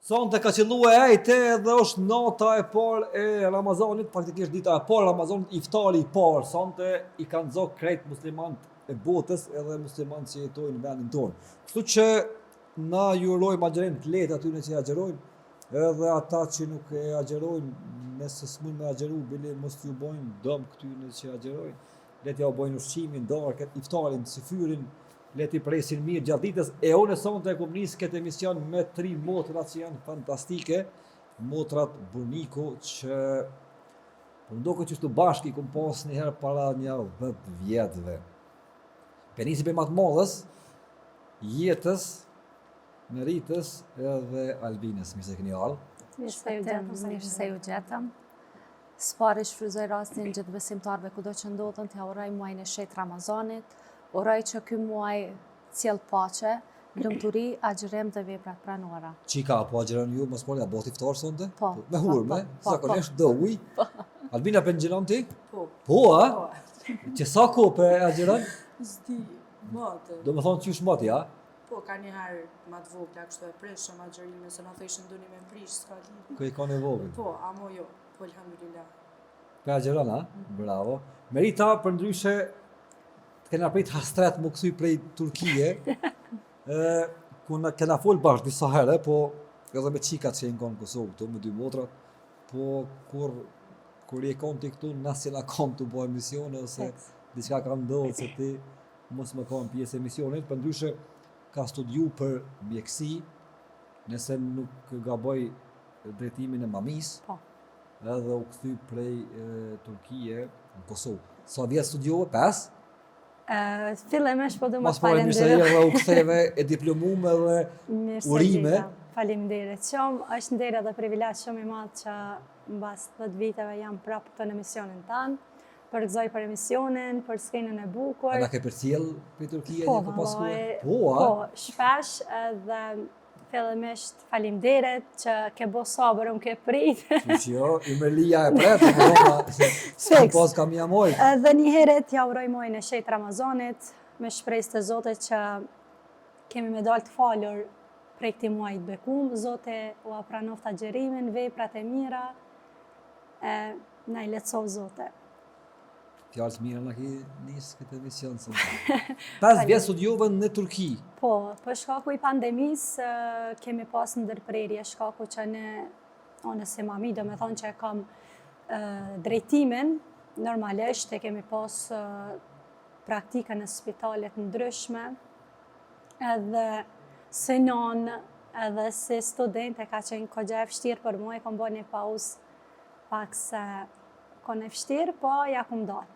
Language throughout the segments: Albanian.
Sonte ka qëllu e ejte edhe është nata e parë e Ramazanit, faktikisht dita e parë e Ramazanit, iftari i parë, sonte i kanë zo krejt muslimant e botës edhe muslimant që jetojnë në vendin tonë. Kështu që na ju urojmë agjërim të lehtë atyne që agjërojnë, edhe ata që nuk e agjërojnë, nëse s'mund me agjëru, bile mos t'ju bojnë dëm këtyne që agjërojnë, le t'ja u bojnë ushqimin, darkën, iftarin, syfyrin, Le t'i presin mirë gjatë ditës, e unë sonte e kum nis këtë emision me tri motrat që janë fantastike, motrat Burniku që po më doket qështu bashkë i kum pas një herë para një 10 vjetëve. Pe nisi prej ma të madhës, Jetës, Meritës edhe Albinës, mirë se keni ardhë. Mirë se ju gjetëm, mirë se ju gjetëm. Së pari shfrytëzoj rastin gjithë besimtarëve kudo që ndodhen t'ja uroj muajin e shenjtë Ramazanit, uroj që ky muaj të sjellë paqe, lumturi, agjërim dhe vepra të pranuara. Çika, a po agjëron ju mos po ja bëtë iftar sonte? Po. Me hurme, po, po, zakonisht po. do ujë. Po. Albina po agjëron ti? Po. Po, a? Po. Që sa kohë po agjëron? S'di, moti. Do me thonë qysh moti, a? Po, ka një herë ma të vogla, kështu e prishëm agjërimin, se na thëshin doni me prish, s'ka lidhje. Ku i ka në vogël? Po, amo jo, po elhamdulillah. Po agjëron, a? Bravo. Merita, përndryshe, të kena prit hasret m'u kthy prej Turkije, e, ku na kena fol bashkë disa herë, po edhe me qikat që jenë konë në Kosovë këtu, me dy motrat, po kur kur je konë ti këtu, na s'jena konë tu bo emisione, ose diçka ka ndodhë se ti mos me konë pjesë e emisionit, përndryshe ka studiu për mjekësi, nëse nuk gaboj drejtimin e mamis, po. edhe u kthy prej e, Turkije në Kosovë. Sa vjet studiove? 5? Uh, fillimisht po du me të falenderoj. Mas pari mirë se erdhe u ktheve e diplomume dhe urime. Faleminderit shumë, është nder edhe privilegj shumë i madh që mbas 10 viteve jam prapë këtu në emisionin tand. Përgëzoj për emisionin, për skenën e bukur. A na ke përcjell prej Turkije po, një pas ku? Po, a? Po, shpesh edhe fillimisht faleminderit që ke bo sabër, më ke prit. Që që jo, Ymelia e pret, më roma, s'ka pas kam ja moj. Edhe një herë t'ja uroj muajin e shenjtë Ramazanit, me shpresë te Zoti që kemi me dalë të falur prej këtij muaji të bekum, Zoti ua pranoftë agjërimin, veprat e mira, e na i lehtësoftë Zoti. Fjalë të mira na ki nis këtë emision sot. 5 vjet studiove në Turki. Po, për shkaku i pandemisë kemi pas ndërprerje, shkaku që ne unë si mami, do me thonë që e kam drejtimin, normalisht e kemi pas praktikën në spitalet ndryshme, edhe si nonë, edhe si studente ka qenë kogja e vështirë për mu, e kom bo një pauzë pak se kon e vështirë, po ja kom dalë.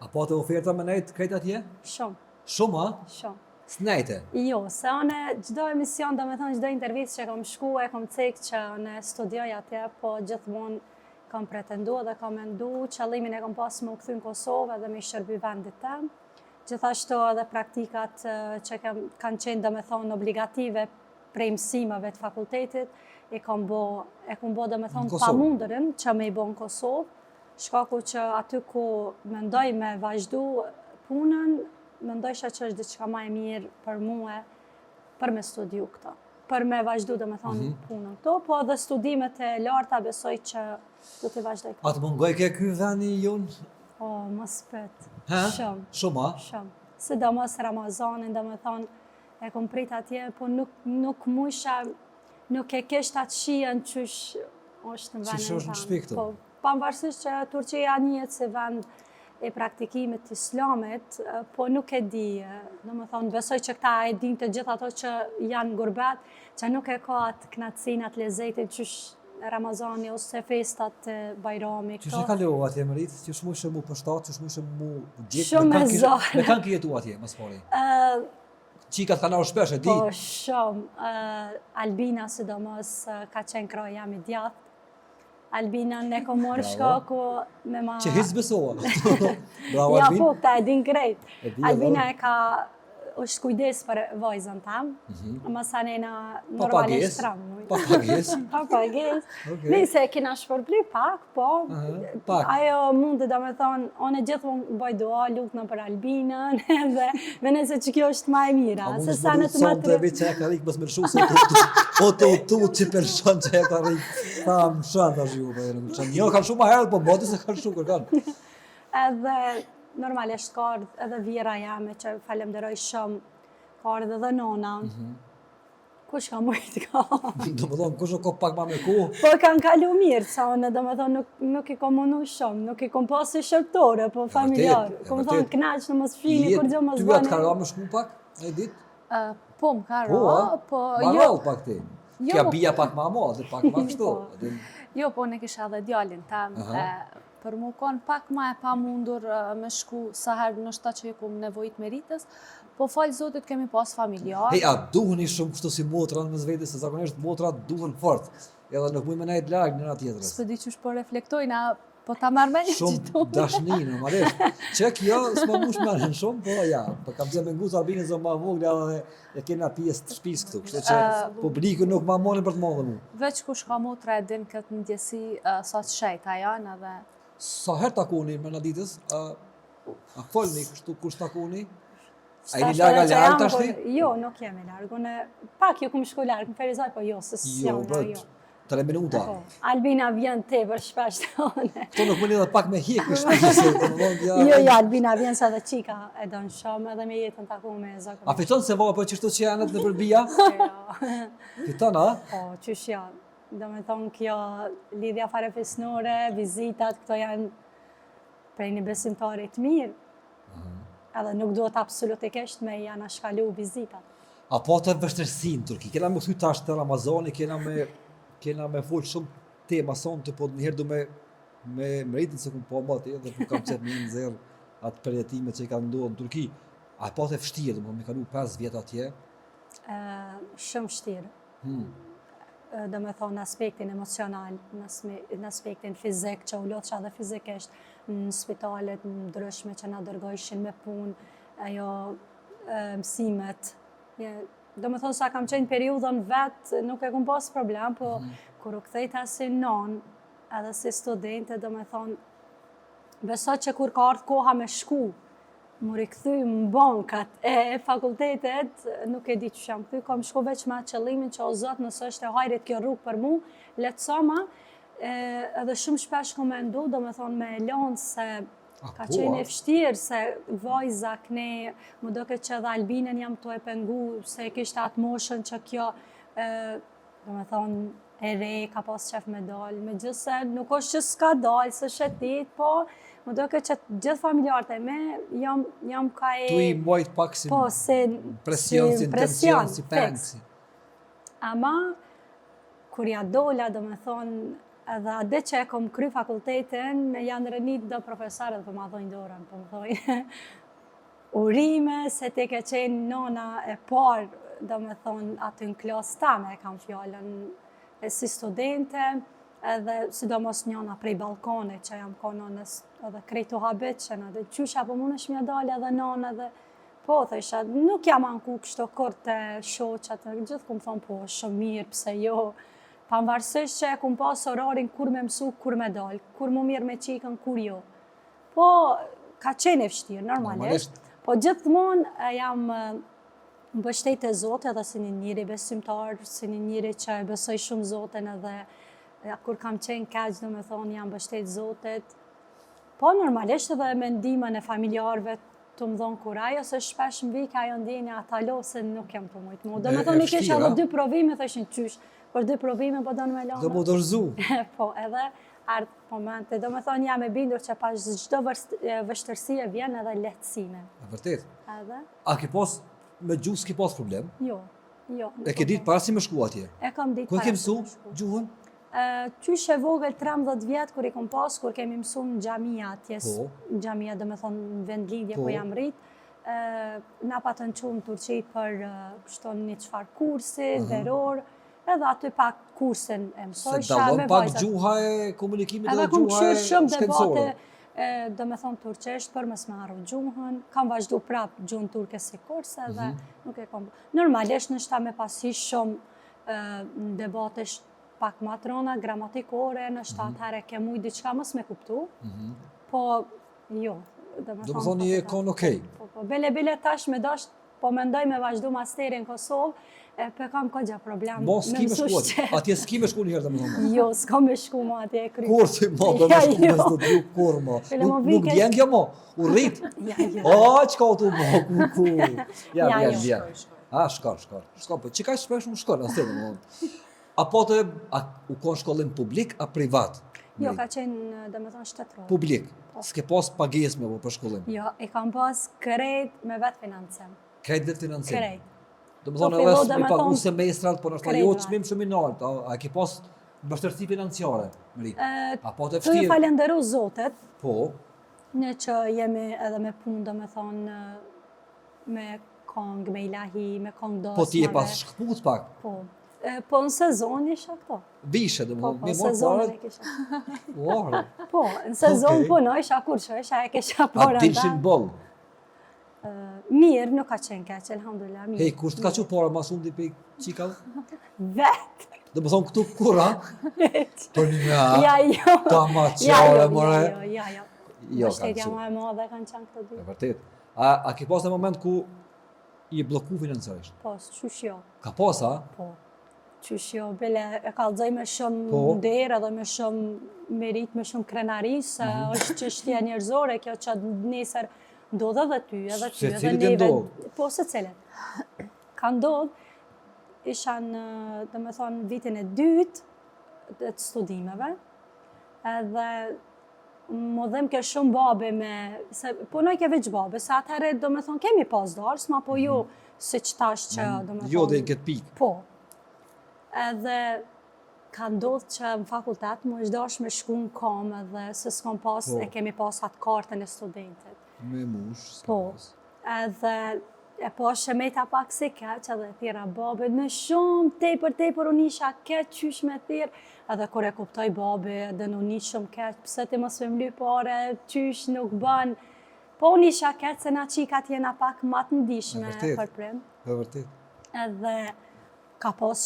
A pate oferta me nejtë krejt atje? Shumë. Shumë, a? Shumë. S'nejte? Jo, se unë çdo emision, do me thonë çdo intervistë që kom shku, e kom cek që unë studioj atje, po gjithmonë kam pretendu dhe kam mendu, qëllimin e kom pas me u kthy në Kosovë edhe me i shërby vendit tem. Gjithashtu edhe praktikat që kanë qenë, do me thonë, obligative prej mësimeve të fakultetit, e kam bo, e kam bo, do me thonë, pamundurën që me i bo në Kosovë, shkaku që aty ku mendoj me vazhdu punën, mendojsha që është diçka ma e mirë për mue, për me studiu këto, për me vazhdu, do me thonë, mm -hmm. punën këto, po edhe studimet e larta besoj që do t'i vazhdoj këto. A të mungojke ky veni jonë? O, mos pyt. Shumë. Shumë, a? Shumë. Sidomos Ramazanin, do me thonë, e kom prit atje, po nuk, nuk mujsha, nuk e kishte atë shijen qysh është në vendin Qysh është në shpi këtu? Po, pavarësisht që Turqia njihet si vend e praktikimit të islamit, po nuk e di, do me thonë, besoj që këta e din të gjithë ato që janë n'gurbet, që nuk e ka atë knaqësinë, atë lezetin, qysh Ramazani ose festat e Bajrami. Qysh e kalove atje Meritë, qysh mujshe mu përshtat, qysh mujshe mu gjetë, Shumë me zor. Me kanë ki jetu atje, më së pari? Qikat kanë ardhur shpesh, e di. Po, shumë. Albina, sidomos, ka qenë krahu jem i djathtë. Albina e kom marrë shkaku me ma... Që hiç s'besova. Bravo, Albina. Ja, po, këta e din krejt. Albina e ka... është kujdes për vajzën tam, mm -hmm. Masanena normalisht tram. Pa pagesë. Pa pagesë. Okay. Nëse e kena shpërbly pak, po, uh -huh, pak. ajo mundet, do me thonë, unë gjithmonë bëj dua, lutna për Albinën, edhe menoj se që kjo është ma e mira. A se sa në të ma të... vetë që e ka rikë, mos më lëshu, se o të tu që përshën që e ka rikë. Ta më shën, ta zhiu, po, më shën. Jo, kanë shumë ma herët, po moti se kanë shumë, kërkan. Edhe, normalisht ka ardhë edhe vjehrra jame që falemderoj shumë, ka ardhë edhe nona. Mm -hmm. Kush ka mujtë ka? Do më thonë, kush o ka pak ma me kohë? Po kanë kalu mirë, sa unë, do më thonë, nuk, nuk i kom munu shumë, nuk i kom pas si shërbëtore, po familjar. Kom thonë, knaq në mos fini, kur gjë mos bëni. Ty a të ka ra me shku pak, e ditë? Po, më ka po, ra, po... Ma jo, pak ti. Jo, Kja bija pak ma ma, dhe pak ma kështu. Po. Jo, po, ne kisha dhe djalin tam, Për mu kon pak ma e pamundur me shku sa herë ndoshta që i kum nevojit Meritës, po falë Zotit kemi pas familjar. Hej, a duheni shumë kështu si motra në mes vete, se zakonisht motrat duhen fort, edhe nuk mujnë me nejtë larg njëra tjetrës. S'po di qysh po reflektojnë, a po ta marr menja që Shumë dashni, normalisht. Që kjo s'ma mush menen shumë, po ja, po kam qef me ngu Albinën se ma vogla edhe e kena pjesë të shtëpisë këtu, kështu që publiku nuk ma monin për të madhe mu. Veç kush ka motra e din këtë ndjesi sa të shejta janë edhe... Sa herë takoni mrena ditës, a, a folni kështu kush takoni? A jeni larg a larg tashti? Jo, nuk jemi larg, unë pak ju kum shku larg, në Ferizaj, po jo, se s'jam, jo, jo. 3 minuta. Po, Albina vjen tepër shpesh te unë. Këto nuk mundi edhe pak me hjek në shtëpi se domethënë ja. Jo, jo, Albina vjen sa dhe çika e don shumë edhe me jetën taku me zakonisht. A fiton se po qështu që janë të përbija? Jo. Fiton a? Po, qysh jo. Do me thonë kjo lidhja farefisnore, vizitat, këto janë prej një besimtari të mirë. Edhe nuk duhet absolutikisht me i anashkalu vizitat. A po të vështirësi në Turki? Kena me thy tash te Ramazani, kena me, kena me fol shumë tema sonte, po njëherë du me, me Meritën se kum po moti edhe po kam qef me nxjerr atë përjetime që i kanë ndodhur në Turki. A e pate vështirë, do me kalu 5 vjet atje? Ë, shumë vështirë. Hmm. Do me thonë në aspektin emocional, në aspektin fizik, që u lodhsha dhe fizikisht në spitalet ndryshme që na dërgojshin me punë, ajo mësimet. Do me thonë, sa kam qenë periudhën vetë, nuk e kom pas problem, po mm -hmm. kur u kthejta si nonë, edhe si studente, do me thonë, besoj që kur ka ardhë koha me shku, m'u rikthy në bankat e fakultetet, nuk e di qysh jam kthy, kam shku veç me atë qëllimin që o Zot nëse është e hajrit kjo rrugë për mu, lehtësoma, edhe shumë shpesh kom mendu, do me thonë me lonë se Ka po, qenë e vështirë se vajza kne, më doket që edhe Albinën jam tu e pengu, se kishte atë moshën që kjo, do me thonë, e re, ka pas qef me dalë, megjithëse nuk është që s'ka dalë, se shetit, po, më doket që gjithë familjarët e me, jam, jam ka e... Tu i mbajt pak si, po, si presion, si presion, si peng. Ama, kur ja dola, do me thonë, Edhe atë ditë që e kom kry fakultetin, me janë renit do profesorë dhe po ma dhojnë dorën, po më thojnë, urime se ti ke qenë nona e parë, do me thonë, aty në klasë tame e kam fjalën, e si studente, edhe sidomos njona prej Ballkanit që jam konë nonës, edhe krejt u habit që në dhe qysh apo mundesh me dalë edhe nonë edhe, po, thësha, nuk jam anku kështu kur te shoqat, gjithë kum thonë, po, shumë mirë, pse jo, Pavarësisht që e kum pas orarin kur me mësu, kur me dal, kur mu mirë me qikën, kur jo. Po, ka qenë e vështirë, normalisht. Po gjithmonë jam mbështet te Zoti edhe si një njeri besimtar, si një njeri që e besoj shumë Zotin edhe kur kam qenë keq, do me thonë, jam mbështet Zotit. Po, normalisht edhe me ndihmën e familjarëve tu më dhonë kurajo, se shpesh më vike ajo ndjenja ata lo se nuk jam tu mujtë mu. Do me thonë, i kisha edhe dy provime, thëshin qysh, për dy provime po don me lanë. Do mu dorëzu. po, edhe ardhë momente. Do me thonë, jam e bindur që pas çdo vështërsie vjen edhe lehtësime. E vërtet. Edhe. A ke pas, me gjuhë s'ke pas problem? Jo, jo. E ke ditë para si me shku atje? E kam ditë para si me shku. Ku e ke mësu gjuhën? Qysh e vogël 13 vjet kur i kom pas, kur kemi mësu në xhamia atje, po. në xhamia do me thonë në vendlindje po. ku jam rrit, na patën çu në Turqi për kështu një çfarë kursi, uh -huh. veror, edhe aty pak kursin e mësojsha. Se dallon pak gjuha e komunikimit dhe gjuha e shkencore. E, do me thonë turqisht, për mos me harru gjuhën, kam vazhdu prap gjuhën turke si kurs edhe mm -hmm. nuk e kam. Normalisht ndoshta me pas hi shumë në debate pak ma t'rona, gramatikore, ndoshta mm -hmm. atëherë ke mujt diçka mos me kuptu, mm -hmm. po jo. Do me thonë, je konë okej. Po, po, bile, bile tash me dasht Po mendoj me vazhdu masterin në Kosovë, e pe kam kogja problem. Mo, s'ki me shku atje, atje s'ki me shku njëherë dhe më thonë. Jo, s'ka me shku mo atje e kry. Kur si mo, do me shku me studiu, kur mo. Nuk, nuk vjen kjo mo, u rrit. Ja, jo. O, qka u tu mo, ku, ku. Ja, vjen, jo. vjen. A, shkon, shkon. Shkon, po që ka shpesh më shkon, asë të më A po të, a u konë shkollim publik, a privat? Jo, ka qenë, do me thonë, shtetëror. Publik? Po. S'ke pas pagesë me bo për shkollim? Jo, e kam pas krejt me vetëfinancim. Krejt vetëfinancim? Krejt. Do me thonë edhe me pagu semestrat, po nështë jo çmim shumë i naltë, a, a ke pas vështirësi financiare, Meritë? A po të vështirë? Tu i falenderu Zotit. Po. Ne që jemi edhe me punë, do me thonë, me kongë, me ilahi, me kongë dasmave. Po ti je pas shkëput pak? Po. Po në sezon isha këto. Vishe, do po, po, me marrë paret. e kisha. Ua. Po, në sezon okay. punojsha, kur shkojsha, e kisha para. A dilshin boll? Mirë, nuk ka qenë keq, elhamdulillah, mirë. Hej, kush të ka çu para ma shumë prej çikave? Vet. Do me thonë këtu kur, a? Vet. Për një me a? Ja, jo. Ta ma qare, ja, jo, more. Ja, jo, ja, jo. Jo, kanë qu. ma e madhe kanë qenë këto dy. E vërtet. A, a ke pas një moment ku je blloku financiarisht? Po, qysh jo. Ka pas, a? Po. Qysh jo, bile e kallzoj me shumë po. nder edhe me shumë merit, me shumë krenari, se mm -hmm. është çështje njerëzore kjo që nesër ndodh edhe ty, edhe ty, edhe neve. Po, secilit. Ka ndodhë, isha në, do me thonë, vitin e dytë të studimeve, edhe Më dhimke shumë babi me, se punojke veç babi, se atëherë do me thonë kemi pas darsma, po jo mm. si që tash që mm. do me thonë... Jo dhe në këtë pikë. Po. Edhe ka ndodhë që në fakultet më është dash me shku në kom edhe se s'kom pas, po. e kemi pas atë kartën e studentit. Me mush, s'kom po. pas. Edhe e pashë meta pak si keq edhe e thirra babin me shumë tepër tepër unë isha keq qysh me thirr edhe kur e kuptoi babi edhe u ni shumë keq pse ti mos me m'lyp pare qysh nuk bën po unë isha keq se na qikat jena pak ma të ndishme për prind e vërtet edhe Ka pas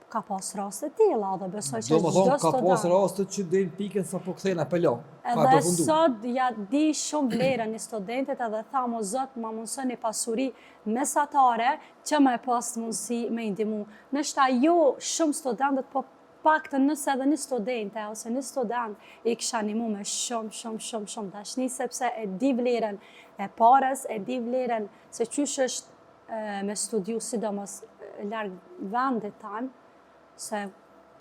ka pas raste të tilla dhe besoj që çdo student. Ka pas raste që deri në pikën sa po kthejna pelo. Edhe sot ja di shumë vlerën e studentit edhe tham o Zot ma mundëso një pasuri mesatare që me pas mundësi me i ndihmu. Ndoshta jo shumë studentët, po paktën nëse edhe një studente ose një student i kisha ndihmu me shumë, shumë, shumë, shumë dashni, sepse e di vlerën e pares, e di vlerën se qysh është me studiu sidomos larg vendit tanë, se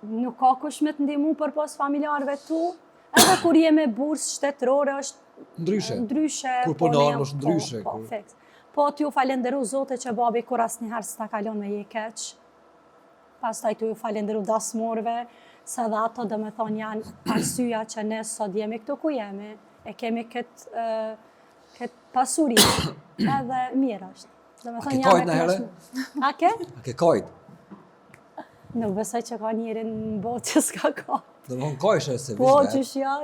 nuk ka kush me të ndihmu përpos familjarëve tu, edhe kur je me bursë shtetërore është ndryshe. Ndryshe. Kur po punon është po, ndryshe. Po, fiks. Po tu ju falenderu Zotit që babi kurrë asnjëherë s'ta ka lon me je keq. Pastaj tu ju falenderu dasmorëve, se edhe ato do me thonë janë arsyeja që ne sot jemi këtu ku jemi, e kemi këtë Këtë pasuri, edhe mirë është. Do me thonë, jam e kënaqshme. A ke? A ke kajt? Nuk besoj që ka njeri në botë që s'ka kajt. Do me thonë, kajshe se Po, qysh jo,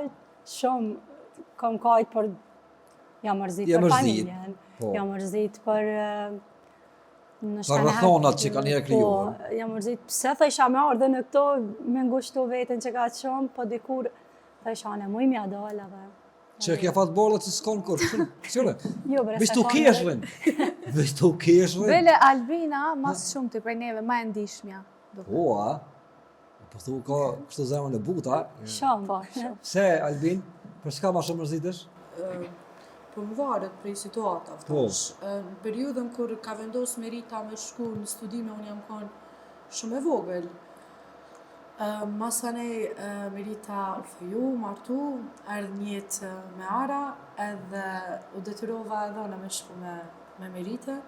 shumë, kom kajt për, jam mërzit për familjen, po. jam mërzit për... Për rrethonat që kanë herë krijuar. Po, jam mërzit, pse thojsha me ardhë në këto, me ngushtu veten që ka shumë, po dikur, thojsha në muj m'ja dalë edhe. Që ke fat bardhë që s'kon kur, qyre? Jo, bre, Veç tu kesh rrin. Veç tu kesh rrin. Bele Albina, ma s'shumti prej neve, ma e ndishmja. Po, a? Po thu ka kështu zemrën e butë, a? Shumë, po, shumë. Pse, Albin, për çka ma shumë mërzitesh? Po më varet prej situatave, po. tash. Në periudhën kur ka vendos Merita me shku në studime, unë jam konë shumë e vogël. Masanej Merita u feju, u martu, erdh n'jetë Meara, edhe u detyrova edhe unë me shku me, me Meritën,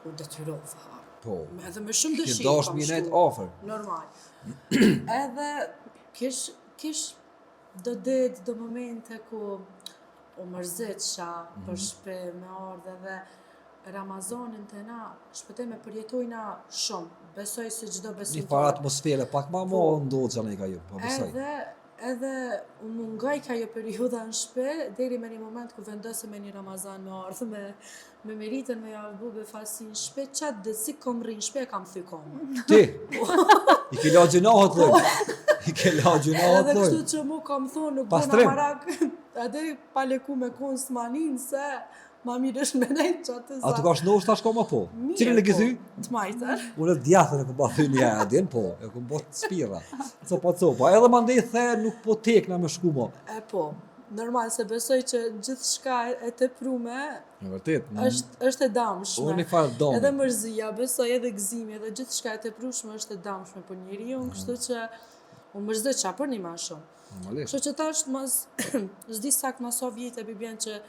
u detyrova. Po. Edhe me shumë dëshirë. Ke dash me nejt afër. Normal. edhe kish, kish do ditë, do momente ku u mërzitsha mm -hmm. për shpi me ardhe dhe Ramazanin te na shpëtim e përjetojna shumë, besoj se çdo besimtar. Një farë atmosfere, pak ma mo po. ndodhë që në i ka ju, po besoj. Edhe, Edhe u mungoj ka ajo periudha në shpi, deri me një moment ku vendosëm me një Ramazan me ardhë me, me Meritën me ja bu befasi në shpi, qatë ditë si kom rri në shpi e kam thy komën. Ti? I ke la gjynahet, thoj. I ke la gjynahet, Edhe kështu që mu kam thonë nuk bëna marak, edhe pa leku me konë s'manin se Ma mirë është me nejtë që atë za. A të ka shnosh tash koma po? Cilën e ke po, thy? Të majtën. Unë të djathtën e kom pa thy një e din, po, e kom bo të spira. Copa copa. Edhe mandej the nuk po tekna me shku mo. E po, normal se besoj që gjithçka e teprume Në vërtet, është është e damshme. Unë i farë dome. Edhe mërzia, besoj edhe gëzimi, edhe gjithçka e teprushme është e damshme për njeriun, mm. kështu që u mërzitqa për një ma shumë. Normalisht. Kështu që tash mas s'di sakt mas sa vite bi bjen që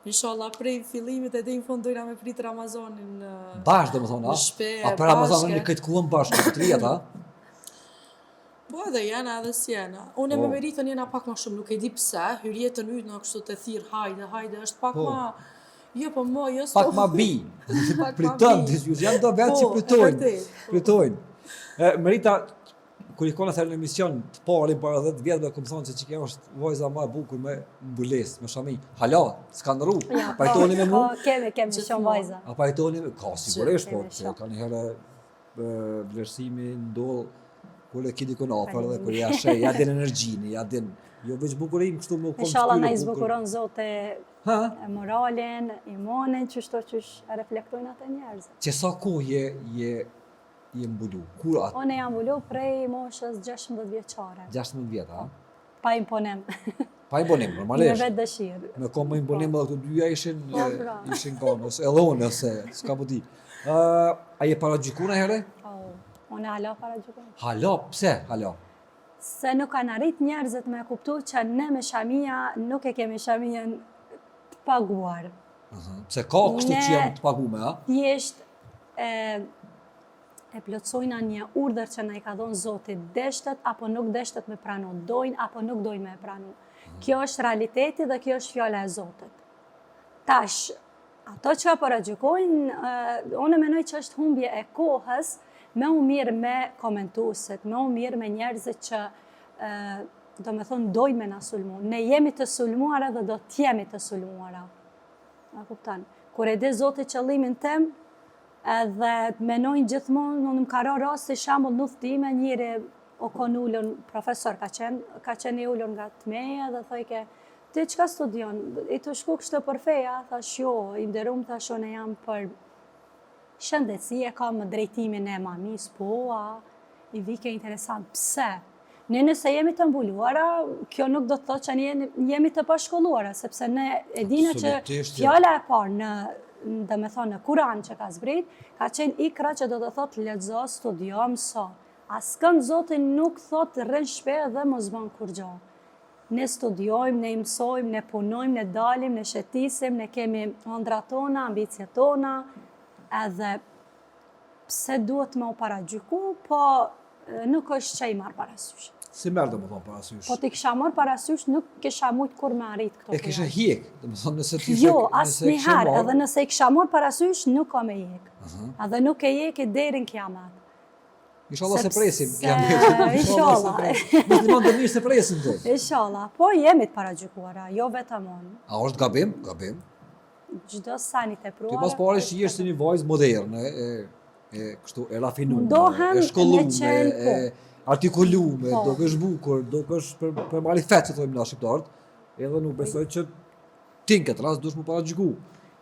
Inshallah prej fillimit e deri në fund dojna me prit Ramazanin në Bashkë domethonë, a? Në shpe, A për Ramazanin në këtë kohën bashkë, të trijat, a? Po edhe jena edhe s'jena. Unë po. me Meritën jena pak ma shumë, nuk e di pse, hyrjetën ytë në kështu të thirr, hajde, hajde, është pak po. ma... Jo, po mo, jo Pak ma bi. Priton, janë do vetë që po, pritojnë. Po. Pritojnë. E, Merita, Kur i kona në emision të parin para 10 vjetëve kom thonë se që kjo është vajza ma e bukur me mbulesë, me shami. Hala, s'ka ndrru. Ja, A pajtoni me po, mu? Kemi, kemi shumë vajza. A pajtoni me... Ka sigurisht, po, Kemi se shumë. ka një herë e, vlerësimi ndodh kur e ki dikun afër dhe kur ja sheh, ja din energjinë, ja din. Jo veç bukurim kështu me u kon Inshallah fytyrë na i bukur. zbukuron Zoti Ha? e moralin, imanin, qështu qysh e reflektojnë atë njerëzit. Që sa kohë je, je je mbulu? Kur atë? Unë jam mbulu prej moshës 16 vjeçare. 16 vjet, a? Pa imponim. Pa imponim, normalisht. Me vetë dëshirë. Me kon me imponim po. edhe këto dyja ishin, po, pra. ishin konë, ose edhe unë, ose, s'ka po di. Uh, a je paragjyku najherë? Po, unë hala paragjykoj. Hala, pse hala? Se nuk kanë arrit njerëzit me kuptu që ne me shamia nuk e kemi shamien të paguar. Pse ka kështu që janë të pagume, a? Thjesht, e, e plotësojna një urdhër që na i ka dhonë Zoti, deshtët apo nuk deshtët me pranu, dojnë apo nuk dojnë me pranu. Mhm. Kjo është realiteti dhe kjo është fjala e Zotit. Tash, ato që paragjykojnë, unë menoj që është humbje e kohës me u marrë me komentuesit, me u marrë me njerëzit që do me thonë, dojnë me na sulmu. Ne jemi të sulmuara dhe do t'jemi të sulmuara. A kupton? Kur e di Zoti qëllimin tem, edhe menojnë gjithmonë, unë më ka ra rasti shembull në udhëtime, njëri o kon ulun, profesor ka qenë, ka qenë i ulur ngat meje dhe thojke, ti çka studion, je tu shku kështu për feja, thash jo, i nderum, thash unë jam për shëndetësi, e kam drejtimin e mamis, po, a, i vike interesant, pse? Ne nëse jemi të mbuluara, kjo nuk do të thotë që ne jemi të pashkolluara, sepse ne e dina që fjala e parë në do me thonë në Kuran që ka zbrit, ka qenë ikra që do të thotë lexo, studio, mëso. Askënd Zoti nuk thotë rri n'shpi dhe mos bën kurgjo. Ne studiojmë, ne mësojmë, ne punojmë, ne dalim, ne shetisim, ne kemi ëndrrat tona, ambiciet tona, edhe pse duhet me u paragjyku, po nuk është që i marr parasysh. S'i merr, do me thonë, parasysh? Po t'i kisha marrë parasysh, nuk kisha mujtë kurrë me arrit këto E kishe hjek, do me thonë, nëse ti Jo, asnjëherë, edhe nëse i kisha marrë parasysh, nuk ka me hjek. Edhe nuk e hjek deri në kiamet. Inshallah s'e presim kiametin. Inshallah. Musliman të mirë s'e presim të. Inshallah. Po jemi të paragjykuara, jo vetëm unë. A është gabim? Gabim. Çdo sen i tepruar. Ti ma s'pari shihesh si një vajzë moderne, e e kështu e rafinuar, e shkolluar, e po. artikuluar, po. dokesh bukur, dokesh për për marifet që thojmë na shqiptarët, edhe nuk besoj që ti në këtë rast duhesh me u paragjyku.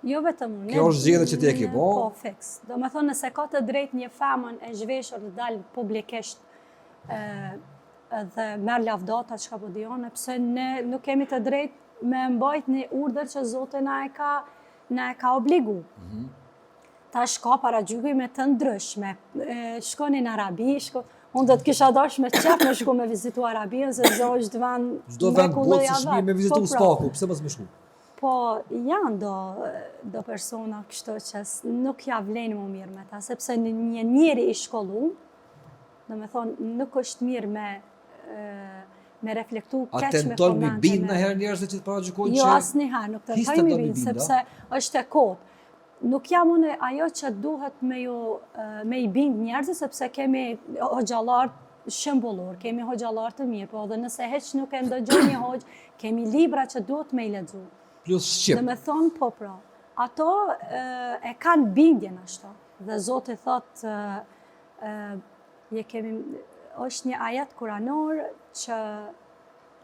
Jo vetëm unë. Kjo është zgjedhje që ti e ke bo. Po, fiks. Do me thonë nëse ka të drejtë një femën e zhveshur të dalë publikisht e, dhe merr lavdata çka po di unë, pse ne nuk kemi të drejtë me mbajt një urdhër që Zoti na e ka na e ka obligu. Mm -hmm. Tash ka paragjykime të ndryshme. Shkoni në Arabi, shko... Unë do të kisha dash me qef me shku me vizitu Arabinë, se çdo është vend Çdo vend botë është mirë me vizitu po, pra. s'paku, pse mos me shku? Po, janë do, do persona kështu që nuk ja vlen m'u marrë me ta, sepse një, një njeri i shkollum, Do me thonë, nuk është mirë me, me reflektu keq me komente. A tenton me bind najherë njerëzit që të paragjykojnë jo, që... Jo, asnjëherë, nuk tentoj me bind, sepse është e kotë. Nuk jam unë ajo që duhet me, ju, me i bind njerëzit, sepse kemi hoxhallarë. shembullor, kemi hoxhallar të mirë, po edhe nëse hiç nuk e ndëgjon një hoxhë, kemi libra që duhet me i lexu. Plus shqip. Do me thonë, po pra, ato e, e kanë bindjen ashtu. Dhe Zoti thot, e, e, je kemi, është një ajet kuranor që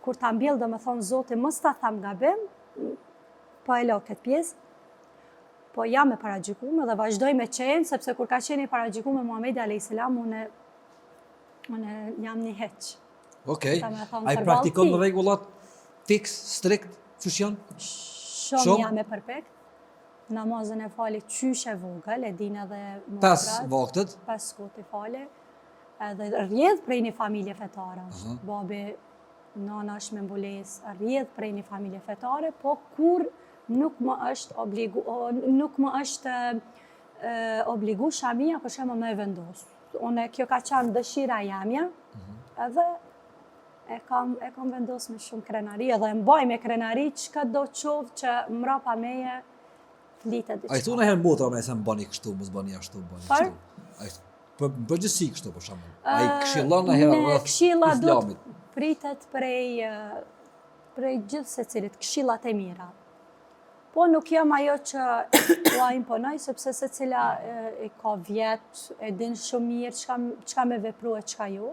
kur ta mbjell, do me thonë, Zoti, mos ta tham gabim, po e lo këtë pjesë, po jam e paragjykume dhe vazhdoj me qenë, sepse kur ka qenë i paragjykume Muhammedi a.s. unë, unë jam një hiç. Okej. Do me thonë, Ai përballë praktikon tij. rregullat fiks, strikt, qysh janë? Shumë Shumë? jam e përpekt. Namazin e fali qysh e vogël, e din edhe Pes motrat. vaktet. Pes kohë i fali. Edhe rrjedh prej një familje fetare është. Babi, nana është me mbulesë, rrjedh prej një familje fetare, po kur nuk më është obligu, o, nuk më është e, obligu shamia për shembull me e vendos. Unë kjo ka qenë dëshira jamja, edhe e kam e kam vendos me shumë krenari edhe e mbaj me krenari çka do qoftë që mrapa meje flitet diçka. A i thu në herë motra me se më bani kështu, mos bani ashtu, bani Par? kështu. A i për në përgjithësi kështu për shembull. A i këshillon në herë Ne rreth këshilla do të islamit? pritet prej e, prej gjithë secilit, këshillat e mira. Po nuk jam ajo që ua imponoj, sepse secila e, e ka vjet, e din shumë mirë çka çka me vepru e çka jo.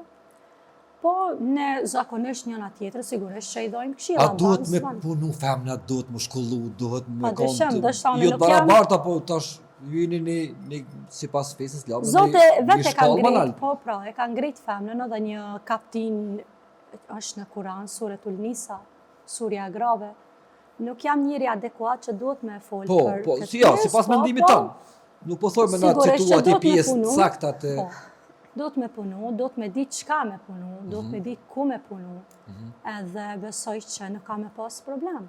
Po ne zakonisht njëna tjetrës sigurisht që i dojmë këshilla. A duhet ban, me s'ban. punu femna, duhet me shkollu, duhet me Pa kon dyshim, ndoshta unë Jo të nuk jam- barabarta, po tash ju jeni një, një sipas fesë islame, Zote një, vetë një e ka shkallë më ngrit, nalt. po pra, e ka ngrit femnën edhe një kaptin është në Kuran, suretul Nisa, surja e grave. Nuk jam njeri adekuat që duhet me fol Po, për po, këtë si ja, pjesë, sipas po, mendimit po, tënd. Nuk po thoj me na Sigurisht citu që aty duhet me pjesë punu. sakta të Po. Duhet me punu, duhet me ditë çka me punu, duhet Mhm. me ditë ku me punu. Edhe besoj që nuk ka me pas problem.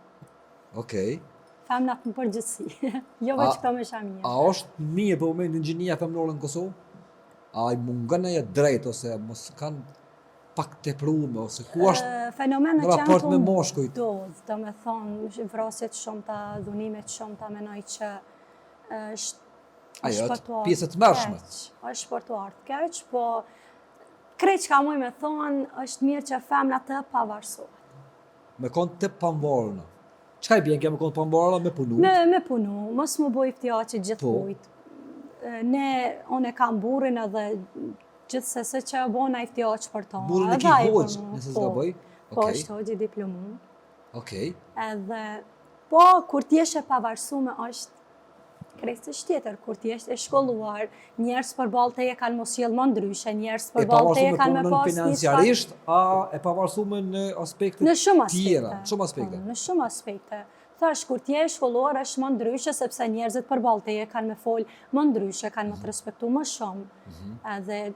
Okej. Femnat në përgjithësi, jo A- veç këto me shamia. A është mirë për momentin gjinia femnore në Kosovë? A i mungon ajo drejt ose mos kanë pak teprume ose ku është Fenomenet në që janë raport tu me moshkujt? ndodh, do me thonë, vrasjet shumta, dhunimet shumta, menoj që është Ajo është është për t'u ardhur pjesë e tmerrshme. keq, është për t'u ardhur keq, po krejt çka muj me thonë, është mirë që femna të pavarësohet. Me konë të pavarur. Çka i bjen kjo me konë të pavarur me punu? Me, me punu, mos më boj iftijaqe Po. gjithkujt. Ne, unë e kam burrin edhe gjithsesi që e bona iftijaq për ta. Burrin e edhe ki ai për hoxhë, mu, nëse po. s'gaboj. Po, Okej. është hoxhë i diplomu. Okej. Edhe, po, kur t'jesh e pavarësume është krejtësisht tjetër, kur t'jesh e shkolluar, njerëz përballë teje kanë mos sjell më ndryshe, njerëz E përballë teje pavarësume kanë me punën pas një çfarë financiarisht, a e pavarësume në aspekte Në shumë aspekte. tjera, në shumë aspekte. Po, në shumë aspekte. Thash, kur t'je e shkolluar është më ndryshe, sepse njerëzit përballë teje kanë me fol më ndryshe, kanë Mhm. më të respektu më shumë. Edhe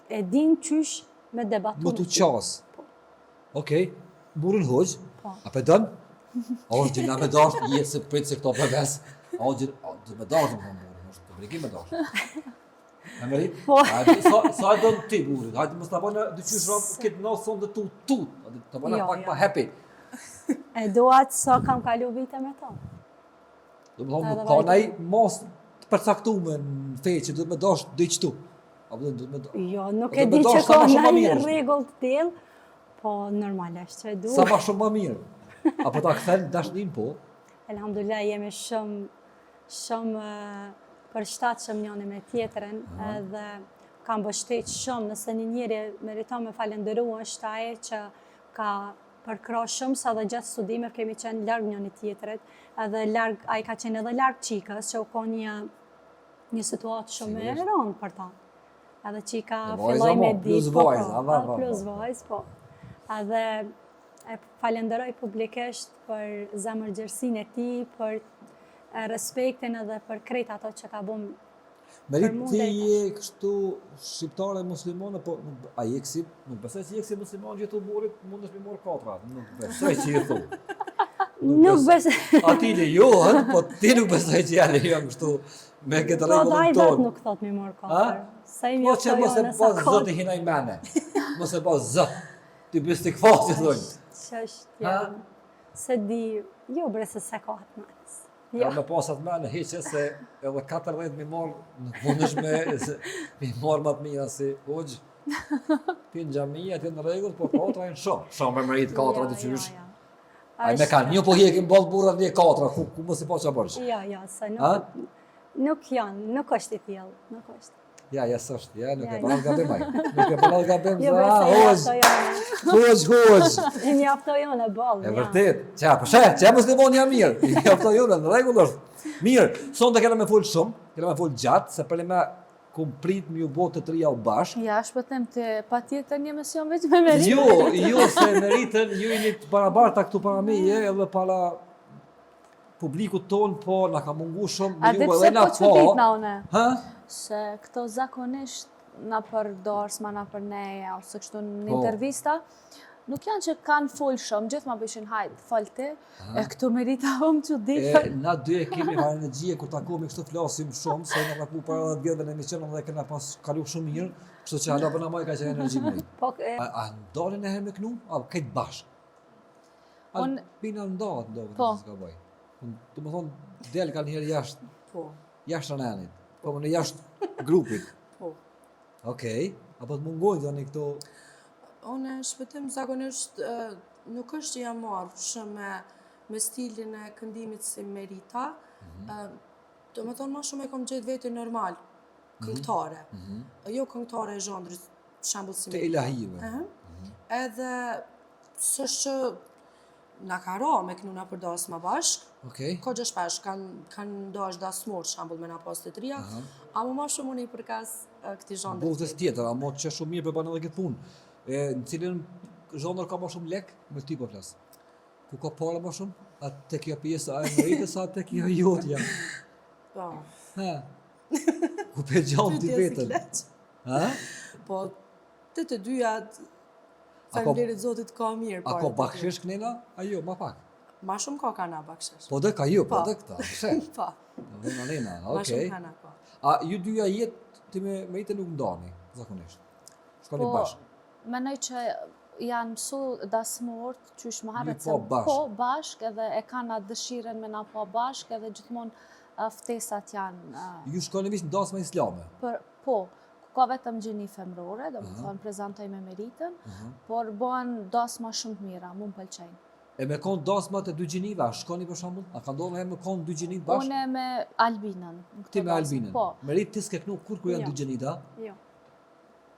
e din qysh me debatu. Më me të ty. qas. Okej, burrin hoxh, Po. a pe dën? A është gjina me dash, jetë se prit se këto pe ves. A është gjina, a do me dash, do me thonë burrin, është obligim me dash. E merit? Po. A e di- sa, sa e don ti burrin? Hajde mos ta bëjnë dyqysh ram këtë natë sonde tu tut. Hajde ta bëjnë Jo, pak jo. më happy. E do atë sa kam kalu vite me to. Do të thonë Edhe nuk ka vajte. nai mos të përcaktuar në fe që duhet me dash diç tu. Apo duhet me dash. Jo, nuk Po e do di me që dash sa ka ma shumë ma ndonjë mirë është. rregull të tillë, po normalisht që e du. Sa ma shumë ma mirë. Apo ta kthen dashnin po. Elhamdulillah jemi shumë shumë eh, përshtatshëm njëri me tjetrën edhe kam mbështet shumë nëse një njeri meriton me falenderu është ai që ka përkrah shumë sa dhe gjatë studimeve kemi qenë larg njëri tjetrit, edhe larg ai ka qenë edhe larg çikës që u ka një një situatë shumë e Sigurisht. rëndë për ta. Edhe çika E vajza filloi mo, me plus ditë, po, vajza, po, va, va, plus va. vajzë, po. Edhe e falenderoj publikisht për zemërgjerësinë e tij, për e, respektin edhe për krejt ato që ka bën. Merit Për mu ti deri je kështu shqiptare muslimane, po nuk, a je kësi, nuk besoj që je kësi musliman që tu burrit mundesh mi marr katra, nuk besoj që i thu. Nuk besoj. Ati lejohet, po ti nuk besoj që ja lejon kështu me këtë Po, dhe ai rregullin vetë tonë. nuk thot mi morë A? katër. Sa i Po që mjaftoj mos e unë pas sa kohë. zoti hinaj mene. Mos e pas zot. Ti bësh të kfasi thonë. Çështje. Ha? Se di, jo bre se se ka atë mens. Ja Jo. me pas atë mene hiqe se edhe 40 mi marr nuk mundesh me se, mi marr më të mira si hoxh. Ti në xhami, aty në rregull, po katra janë shumë. Shumë me merit katra të qysh. Jo, jo. Ai me kanë, një po hjekim boll burrat një katra, ku, ku mos i po që bërsh. Jo, jo, se nuk, nuk janë, nuk është i tillë, nuk është. Ja, ja, s'është, ja, nuk e bën gabim ai. Nuk e bën gabim, Jo, za, se hoxh, hoxh, hoxh. I mjaftoj unë e boll. E vërtet, qa, po sheh, qa muslimon janë mirë, i mjaftoj unë, në rregull është. Mirë, sonte kena me fol shumë, kena me fol gjatë, se për me kum prit me ju bo të trija u bashkë. Ja, shpëtim të pa tjetër një emision veç me Meritën. Jo, jo, se Meritën, ju jeni të barabarta këtu para meje, edhe para publikut ton, po na ka mungu shumë, A me di ju pse edhe na po çuditna po. une? Ha? Se këto zakonisht na për darsma, na për neja, ose kështu në Po. intervista, nuk janë që kanë fol shumë, gjithmonë bishin hajt, fol ti, e këtu Merita u më çudit. E, na dy e kemi farë energjie kur takohemi kështu flasim shumë, se na taku para 10 vjetëve në emision dhe kena pas kalu shumë mirë, kështu që hala po na maj ka qenë energji mirë. Po, e, A, a ndalin e herë me knu? A krejt bashkë? Unë- Albina ndahet ndoshta, Po. nëse s'ka bëj. Do më thonë, del ka një herë jashtë, Po, jashtë ranenit, po më në jashtë grupit. po. Okej, apo të mungojnë tani këto Unë shpëtim zakonisht e, nuk është që jam marrë shumë me, me stilin e këndimit si Merita. Mm Do me thonë, ma shumë e kom gjetë veti normal, këngëtare. Jo këngëtare e zhandrit, shembull si të Merita. ilahive. Aha. Edhe s'është që na ka ra me kënu na për dasma bashk, Okej. Ko gjë shpesh, kanë kanë dash dasmor, shembull me na pas të tria, ama ma shumë unë i përkas e, këtij zhandrit. Botës tjetër, amo që shumë mirë për bën edhe këtë punë. E, në cilën zhanër ka më shumë lek, me ty po flas. Ku ka para më shumë? A te kjo pjesa e Meritës, a te kjo jotja? Po. Ha. Ku pe gjam ti Pyetje si vetën? kleq. Ha? Po, të të dyja, A ka- faleminderit Zotit ka mirë. A ka pare të dyja. bakshish kënena? A jo, ma pak. Ma shumë ka kana bakshish. Po dhe ka jo, po Po. dhe këta. Pse? Po, Dhe në arena, ma okej. shumë kana po. A ju dyja jetë ti me Meritën nuk ndani, zakonisht. Shkoni Po, bashkë. Menoj që janë mësu dasmort, qysh më herët po bashkë. po bashk edhe e kanë atë dëshirën me na po bashk edhe gjithmonë a, ftesat janë a, Ju shkoni veç në dasma islame. për po, ku ka vetëm gjini femrore, do të thonë prezantoj me Meritën, por bëhen dasma shumë të mira, mu më pëlqejnë. E me konë dasmat e dy gjinive, a shkoni për shembull? A ka ndodhur herë me konë dy gjinit bashkë? Unë me Albinën. në këto Ti me dasma, Albinën. Po, Merit ti s'ke knu kur kur janë Jo. dy gjinit, a? jo.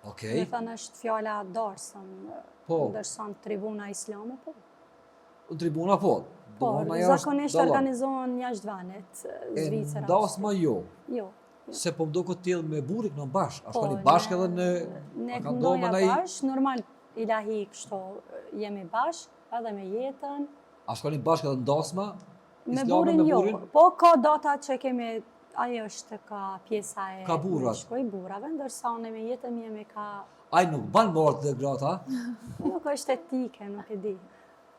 Okej. Me thënë është fjala darsëm, Po. ndërsa në tribuna islame, po. Në tribuna po. Po, Domethënë, ajo është zakonisht dallon. organizohen jashtë venit, E Zvicër. në dasma jo. Jo. Se po më do këtë tillë me burrin në bashkë. A Po, shkoni bashkë edhe në Ne a ka ndodhur me këndoja nai- bashkë, normal ilahi kështu jemi bashkë, edhe me jetën. A shkoni bashkë edhe në dasma? Me Islame burrin me jo, burrin? po ka data që kemi, ajo është ka pjesa e Ka burrat. Shkoj burrave, ndërsa unë me jetën jemi ka, Ai nuk ban marrë të grata. nuk është etike, nuk e di.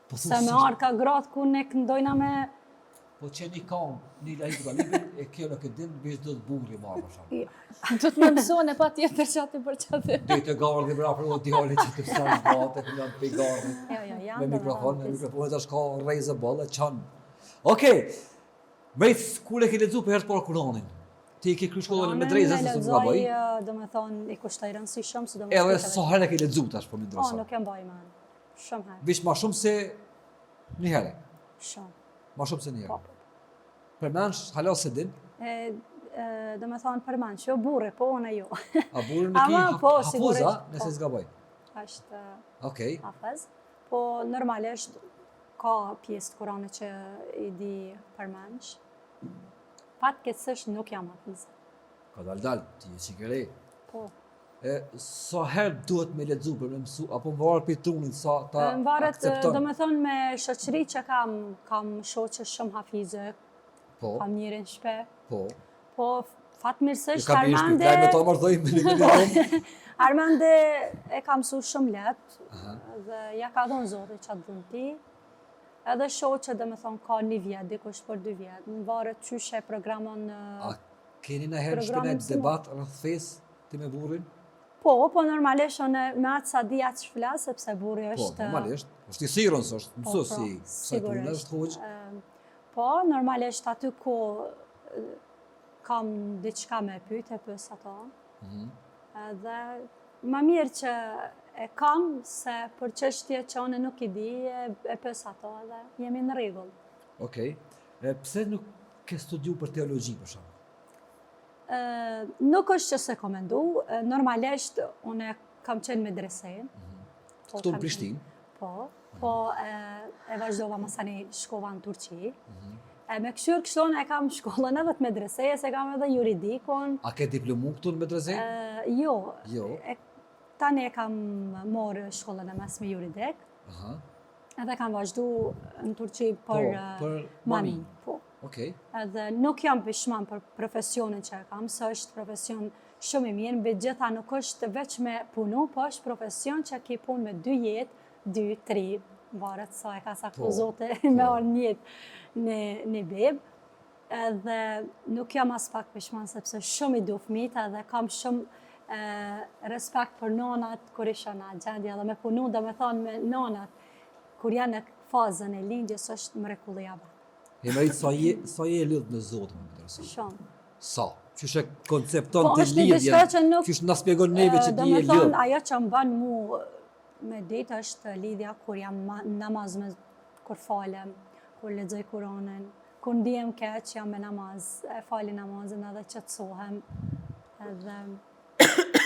Po Se me arë ka gratë ku ne këndojna me, Po që një kam, një ilahi të talibin, e kjo nuk e din, veç do të burri marrë për shembull. jo. do të më mësone pa tjetër që aty për që aty. Deri të gardhi bra për djali që të psan batë, ku janë pe gardhi. Jo, jo, janë. Me domethënë, mikrofon, me pjesë. mikrofon tash ka rrezë boll e çon. Okej. Mejt, kur e ke lexuar për herë të parë Kuranin? Ti e ke kryer shkollën në Kuranin medrezë, e se s'më gaboj. lexoj, ë, do me thonë, i kushtoj rëndësi shumë, sidomos Edhe viteve. sa herë e ke lexuar tash po më Po, intereson. nuk e mbaj mend. Shumë herë, Veç ma shumë se një herë. shumë. Ma shumë se një Po, herë. po. Përmendsh, hala se din, E, e, do me thonë përmendsh, jo burri, po unë jo. a burrin e ki Ama, ha- po, hafuza, sigurisht, nëse po. s'gaboj. Është Okej. hafez. Po normalisht ka pjesë të Kuranit që i di përmendsh. Fatkeqësisht nuk jam hafize. Ka dal dal, ti je çik e re. Po. E, sa herë duhet me lexu për me mësu, apo më varet për trunit, sa ta Më varet, akcepton? do me thonë me shoqëri që kam, kam shoqe shumë hafize, Po, kam njërin shpe, po. po fatmirësisht Ka bërë shpi, Armande, me ta martoj me një dhomë. Armande e ka mësu shumë lehtë dhe ja ka dhënë Zoti çat dhunti. Edhe shoqe, do me thonë, ka një vjet, dikush për dy vjet. Më varet qysh e programon A keni në herë në Programi shpi në mësimor. debat rreth fesë ti me burrin? Po, po normalisht unë me atë sa di atë flas, sepse burri Po, është... normalisht. Është i sirën, se është Po, mësues pra, i kësaj pune, sigurisht. është hoxh. Ëm, Po, normalisht aty ku e, kam diçka me pyet, e pyes ato. Mhm. Edhe Ma mirë që e kam, se për çështje që unë nuk i di, e, e pys ato edhe jemi në rregull. Okej. E pse nuk ke studiu për teologji për shembull? Ë, nuk është që s'e kom mendu, normalisht unë kam qenë medrese. Mm -hmm. Po, Këtu në Prishtinë? Po, po e, e vazhdova masanej shkova në Turqi. Mm -hmm. E me këshyrë kështu unë e kam shkollën edhe të medresesë, e kam edhe juridikun. A ke diplomu këtu në medrese? E, jo. Jo. E, tani e kam morë shkollën e mesme juridik. Aha. Edhe kam vazhdu në Turqi për, po, për mami. Po. Okej. Edhe nuk jam pishman për profesionin që e kam, se është profesion shumë i mirë, mbi gjitha nuk është veç me punu, po është profesion që ki punë me dy jetë, dy, tri, varet sa e ka caktu po, Zoti po. me ardhë në jetë një, një bebë. Edhe nuk jam aspak pishman, sepse shumë i du fmijt edhe kam shumë e, respekt për nonat kur i shoh në atë gjendje edhe me punu, domethonë me nonat, kur janë në fazën e lindjes është mrekullia ba. E Meritë, sa je, sa je e lidhë me Zotin, më intereson? Shumë. Sa? Qysh e koncepton po, ti lidhjen? Që nuk, Qysh na spjegon neve që ti je lidhë? Domethonë, ajo që më bën mu me ditë është lidhja kur jam namaz me, kur falem, kur lexoj Kuranin, kur ndihem keq, jam me namaz, e fali namazin edhe qetësohem, edhe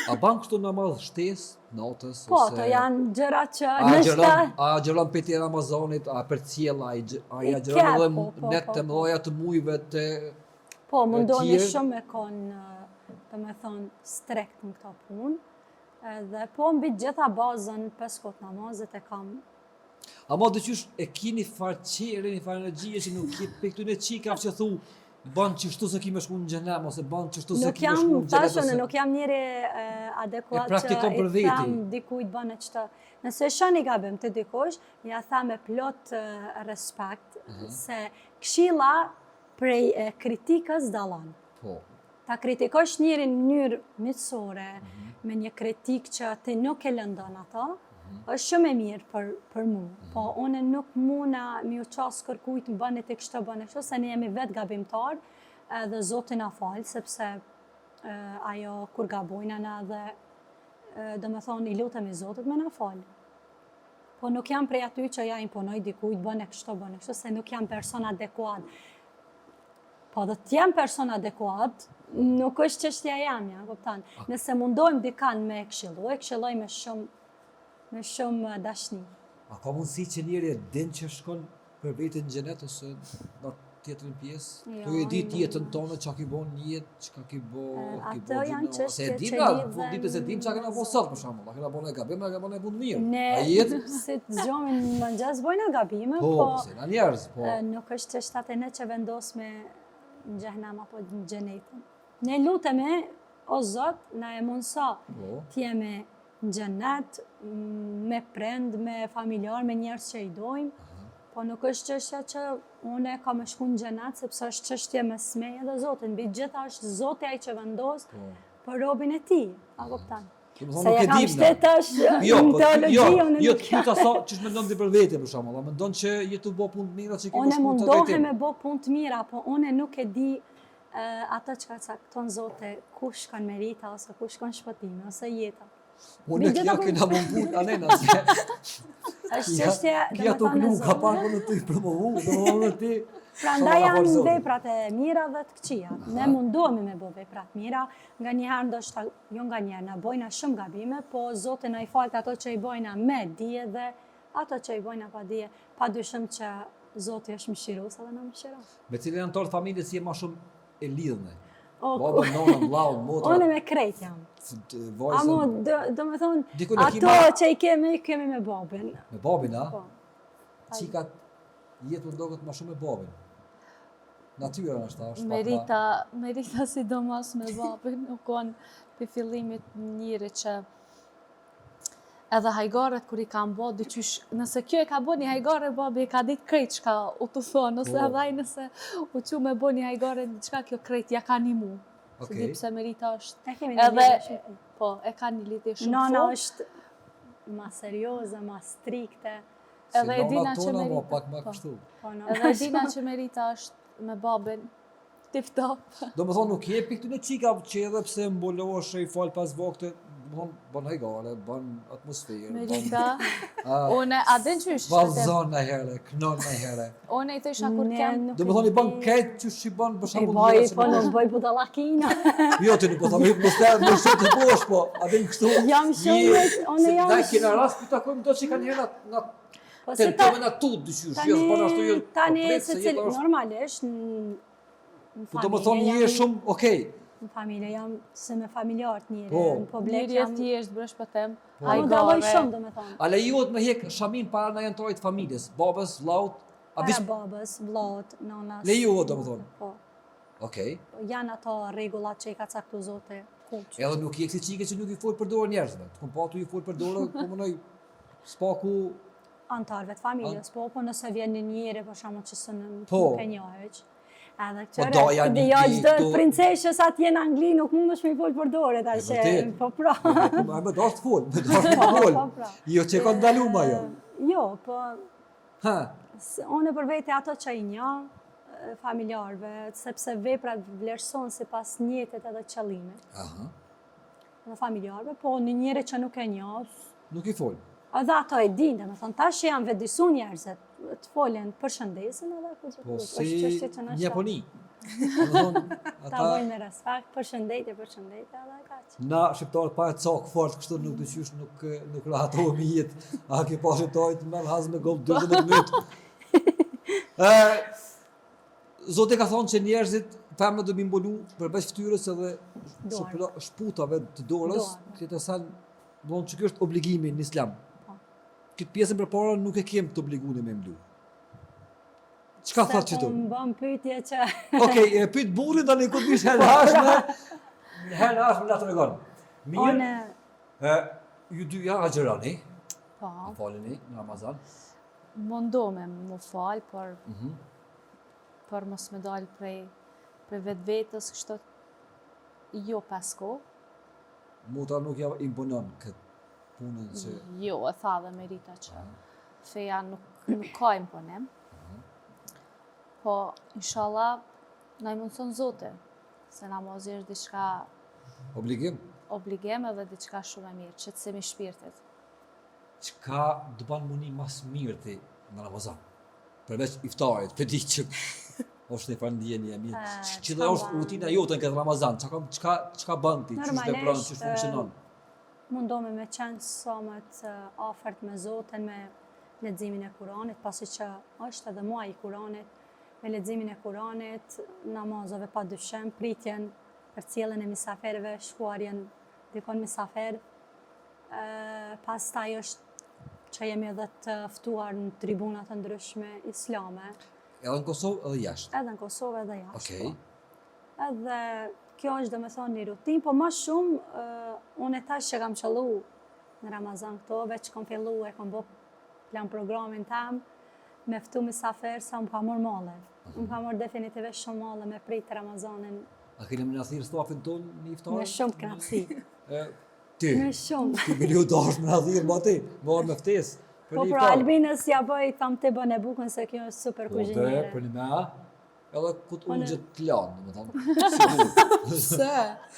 A ban kështu namaz shtesë natës po, ose Po, to janë gjëra që a agjëron, a agjëron prej Ramazanit, a përcjell, a a i agjëron edhe po, po, net po, të po. mëdha të mujve të Po, mundohemi shumë me kon, domethonë, strikt në këto punë. Edhe po mbi të gjitha bazën pesë kohë namazit e kam Ama dhe qysh e ki një farë qere, një farë energjie që nuk je prej këtyne çikave që thu ban qështu se ki me shku në xhenem, ose ban qështu se ki me shku në xhenet. Ose... Nuk jam njeri adekuat që i tham dikujt bëne qëto. Nëse shoh një gabim te dikush, ja tham me plot respekt, uh mhm. -huh. se këshilla prej kritikës dallon. Po. Ta kritikosh njerin në mënyrë miqësore, mm -hmm. me një kritikë që ti nuk e lëndon ato, mm -hmm. është shumë e mirë për, për mu. Mm -hmm. Po, unë nuk muna me ju qasë kërkujt më bëni ti kështu, bëni kështu, se ne jemi vetë gabimtar, edhe Zoti na fal, sepse e, ajo kur gabojna na edhe, domethonë, i lutemi Zotit me na falë. Po nuk jam prej aty që ja imponoj dikujt, bëne kështu, bëne kështu, se nuk jam person adekuat. Po dhe të jem person adekuat, nuk është çështja jemja, kupton. Nëse mundohem dikan me këshillu, e këshilloj me shumë me shumë dashni. A ka mundësi që njeri e din që shkon për vete në xhenet ose në tjetrën pjesë? Jo, Tu e ditë jetën tonë, çka ki bo në jetë, çka ki bo, ki bo Ato janë çështje se e dim që lidhen... Po ditës e dim çka kena bo sot për shembull, a kena bo një gabim, a kena bo një punë mirë. Ne, A jetë? si të zgjohemi në mëngjes, bojna gabime, po, po, po se na njerëz, po. Nuk është çështja te ne që vendos me në xhehenem apo në xhenet. Ne lutemi, o Zot, na e mundëso po. të jemi në xhenet, me prind, me familjar, me njerëz që i dojmë, po nuk është çështja që unë kam me shku në xhenet, sepse është çështje mes meje dhe Zotit. Mbi gjitha është Zoti ai që vendos po. për robin e tij, a kupton? Se Se nuk e e kam dim shte tash jo, në po, teologji, jo, unë jo, nuk të pyeta sa qysh mendon ti për vete për shembull, a mendon që je tu bo punë të mira që ke Unë shku në mundohem drejtim? me bo punë të mira, po unë nuk e di atë çka cakton Zoti, ku shkon merita ose ku shkon shpëtimi ose jeta. Unë gjitha kjo po- kena më punë, a nena, se Është çështje, Kjo të domethënë, knu, e ka Zotit. parë në ty promovu, domethënë ti... Prandaj sa na janë Zoti. veprat e mira dhe të këqija. Ne mundohemi me bo vepra të mira, nganjëherë ndoshta, jo nganjëherë, na bojna shumë gabime, po Zoti na i falt ato që i bojna me dije dhe ato që i bojna pa dije, pa dyshim që Zoti është mëshirues edhe na mëshiron. Me cilin anëtar të familjes je ma shumë e lidhme? O, Babën, nonën, vllaun, motra. Unë me krejt jam. Vajzën. Amo, do, do me thonë, Dikun e ki ato ma- që i kemi, i kemi me babin. Me babin, a? Po. Qikat jetë ndoket ma shumë me babin. Natyra është, është pak ma... Merita, Merita sidomos me babin, u konë për fillimit njëri që edhe hajgaret kur i kam bo, diqysh, nëse kjo e ka bo një hajgare, babi e ka ditë krejt çka u të thonë, ose Po. edhe ai nëse u qu me bo një hajgare, diçka kjo krejt ja ka një mu. Se Okej. di pse Merita është, E kemi një edhe, lidhje shumë. po, e ka një lidhje shumë Nana fort. është ma serioze, ma strikte. Si Edhe e nona dina që tona, Merita. mo, pak ma po. kështu. Po, nana Edhe e dina që Merita është me babin tip top. Do më thonë, nuk je prej këtyne çika që edhe pse mbulohesh e i fal pas vakte, domethonë, bën hajgare, bën atmosferë, bën... Merita, une, a din qysh? Vallzon në herë, knon në herë. Une i thësha kur kem... Domethonë, i bën krejt qysh i bën, për shembull... I boj, po nuk bëj budallakina. Jo, ti nuk po thamë, mos të më shumë të bosh, po, a din kështu... Jam shumë, unë jam... Na kena rast, po takojmë do që kanë herë na Po se ta na tut dyqysh, jo s'bën ashtu jo. Tani secili normalisht në Po domethonë je shumë okej. Në familje jam se me familjarët njëri, po. në publik jam... Njëri e thjesht, brësh po them, po. A dalloj shumë, domethonë. A lejohet me hek shamin para naj anëtarit familjes, babës, vllaut? A para babës, vllaut, nënës. Lejohet, domethonë? Po. Okej. Po, janë ato rregullat që i ka caktu Zoti. Edhe nuk je kësi çike që nuk i fol për dorë njerëzve. Të kom pa tu i fol për dorë, po menoj s'paku anëtarëve të familjes, po, po nëse vjen një njeri për shembull që s'e po. nuk e njoh Edhe po daja një jo, çdo princeshës atje në Angli nuk mundesh me i fol për dore tash. Po pra. Po, po me dasht të fol, me dasht të po, fol. Po, pra. Jo që ka ndalu ma jo. Jo, po Ha. Unë për vete ato që i njoh familjarëve, sepse veprat vlerësohen sipas nijetit edhe qëllimit. Aha. Në familjarëve, po një njeri që nuk e njoh. Nuk i fol. Edhe ato e dinë, domethonë, tash që janë vetëdisu njerëzit, të folin përshëndesin edhe ku Po si në Japoni. ata... Ta bojnë me respekt, përshëndetje, përshëndetje, edhe kaq. Na shqiptarët pa e cak fort kështu nuk dyqysh nuk nuk rahatohemi jetë. A ke pa shqiptarët me haz me gol 12 minutë. Ë Zoti ka thonë që njerëzit femrat do m'i mbulu përveç fytyrës edhe shputave të dorës, këtë sen, do të që kjo është obligimi në islam. Po. Këtë pjesën përpara nuk e kem të obliguar me mbulu. Çka Se thotë qitu? Po më bën pyetje që... Okej, e pyet burrin tani kur vish herë hashme, herë hashme na tregon. Mirë. One... E, ju dy ja agjëroni. Po. A faleni në Ramazan? Mundohem me fal, por mm -hmm. për mos me dalë prej, prej vetvetes, kështu jo pas ko. Motra nuk ja imponon këtë punën që... Jo, e tha dhe Merita që feja nuk, nuk ka imponim. Mhm. Po, inshallah, na i mundëson Zoti, se namazi është diçka... Obligim? Obligim edhe diçka shumë e mirë, qetësim i shpirtit. Çka të ban m'u ni ma s'miri ti në Ramazan? Përveç iftarit, pe di që është një farë ndjenje e mirë. Cila është rutina jote në këtë Ramazan? Çka çka çka bën ti? Qysh vepron, qysh funksionon? Mundohem me qenë sa më të afërt me Zotin, me leximin e Kuranit, pasi që është edhe muaji i Kuranit, me leximin e Kuranit, namazeve pa dyshim, pritjen, përcjelljen e misaferëve, shkuarjen dikun misafer, pastaj është që jemi edhe të ftuar në tribuna të ndryshme islame. Edhe në Kosovë edhe jashtë? Edhe në Kosovë edhe jashtë. Okej. Po. Edhe kjo është domethonë një rutinë, po ma shumë, unë e tash që kam qëllu në Ramazan këto, veç kom fillu e kom bo plan programin tem, me ftu misafer sa më ka morë malli. Më ka morë definitivisht shumë malli me prit Ramazanin. A keni me na thirrë stafin tonë në iftar? Me shumë knaqësi. Ti. Me shumë. Ti bile u dashtë me na thirrë, ma ti, me ardhë me ftesë. Po pra, Albinës ja bëj, tham ti bëne bukën se kjo është super po, kuzhinere. Po dhe, për një me, edhe ku të unë gjithë të lanë, domethonë, sigur. Pse?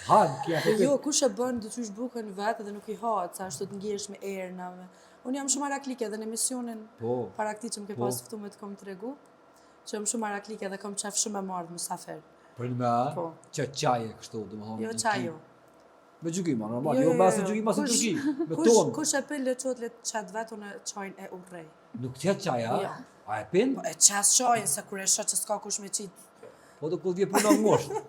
Han, kja po Jo, kush e bën dyqysh bukën vetë dhe nuk i hahet, sa ashtu të ngesh me erë me. Unë jam shumë maraklike edhe në emisionin po, para këtij që më ke po. pas ftu me të kom tregu, që jam shumë maraklike dhe kom qef shumë me marrë mysafir. Për një me, po. që çaje kështu, domethonë. Jo, çaj jo. Me gjykima, normal, jo, jo, jo, jo, gjykima si Turqi, me tonë. Kush e pin le qot, le të qet vetë, unë çajin e urrej. Nuk të qet çaj, a? Jo. A e pin? Po e qes çajin, se kur e shoh që s'ka kush me qitë. Po do kur vje puna në moshë.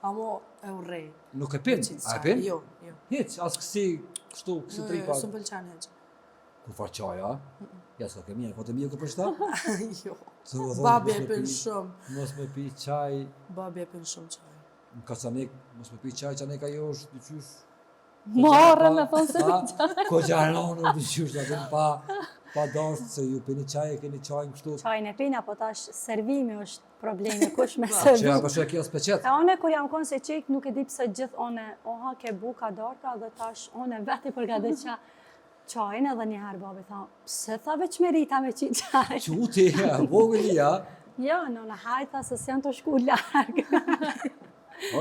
Amo e urrej. Nuk e pin? A e pin? Jo, jo. Hiç, as kësi, kështu, kësi jo, tripa. Jo, s'më pëlqen hiç. Kur far çaj, a? Ja, s'ka ke mirë, po të mirë ku për shta? Jo. Babi e pin shumë. Mos me pi çaj. Babi e pin shumë çaj. Në Kaçanik, mos me pi çaj, Kaçanik ajo është dyqysh. Marre me thonë se pi çaj. Ko gjaron është dyqysh, atë pa, pa dashtë se ju pini çaj, e keni çajin kështu. Çajin e pina, po tash servimi është problemi, kush me servi. Që ja, kjo s'pe qet. E one kur jam konë si çikë, nuk e di pse gjithë one, oha ke buka darka dhe tash one vetë i përgatitsha çajin edhe një herë babi tha, pse tha veç Merita me qitë çaj? Quti, e vogël ja. Jo, në në hajt, tha se s'janë tu shku larg.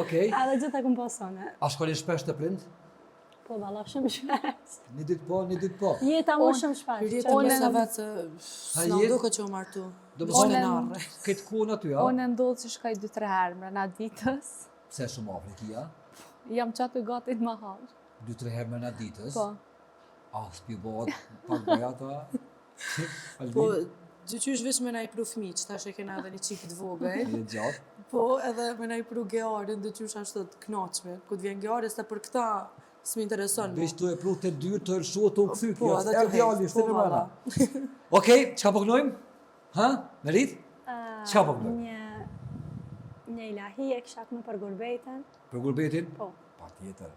Okej. Edhe gjithë e kom pas one. A shkoni shpesh te prindt? Po, valla, shumë shpesh. Një ditë po, një ditë po. Jeta mu shumë shpesh. Rjetë më sa vetë, s'na duket që u martu. Do më thonë, këtë kohën aty, a? Unë ndodhë që shkoj 2-3 herë mrena ditës. Pse shumë afër ki, a? Jam qaty gati në mahallë. 2-3 herë mrena ditës? Po. A, s'pi bëhet pak bajata? Po, gjyqysh veç me na i pru fmi, që tash e kena edhe një çikë të vogël. Një gjatë. Po, edhe me na i pru gearin, dyqysh ashtu të knaqme. Ku të vjen geari, se për këta s'më intereson. Veç të e pru të dyrë, të lëshu, të u kthy. Po, kjo, edhe të erdhi djali, hejt, shtë po, në valla. mrena. Okej, çka po knojmë? Ha? Merit? Çka po knojmë? Një, një ilahi e kisha kënu për gurbetin. Për gurbetin? Po. Pa tjetër.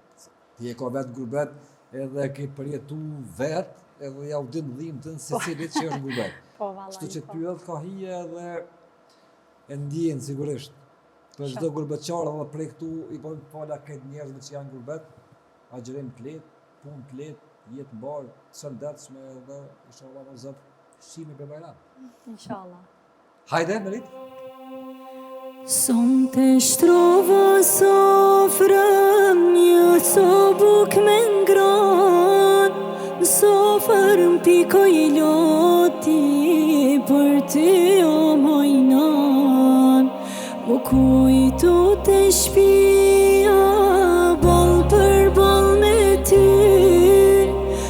Ti e ka vetë gurbet edhe ke përjetu vetë edhe ja u din dhimtën secilit që është në gurbet. Po, valla. Kështu që po. ty edhe ka hije edhe e ndjen sigurisht. Për çdo gurbetçar edhe prej këtu i bojmë fala këtë njerëzve që janë gurbet, agjërim të lehtë, punë të lehtë, jetë mbarë, të shëndetshme edhe inshallah më zot shihemi për Bajram. Inshallah. Hajde, Merit. Sonte shtrova sofrën një copë buk me ngran Në sofër më pikoj loti për ty o moj nan Mu kujtu të shpia bol për bol me ty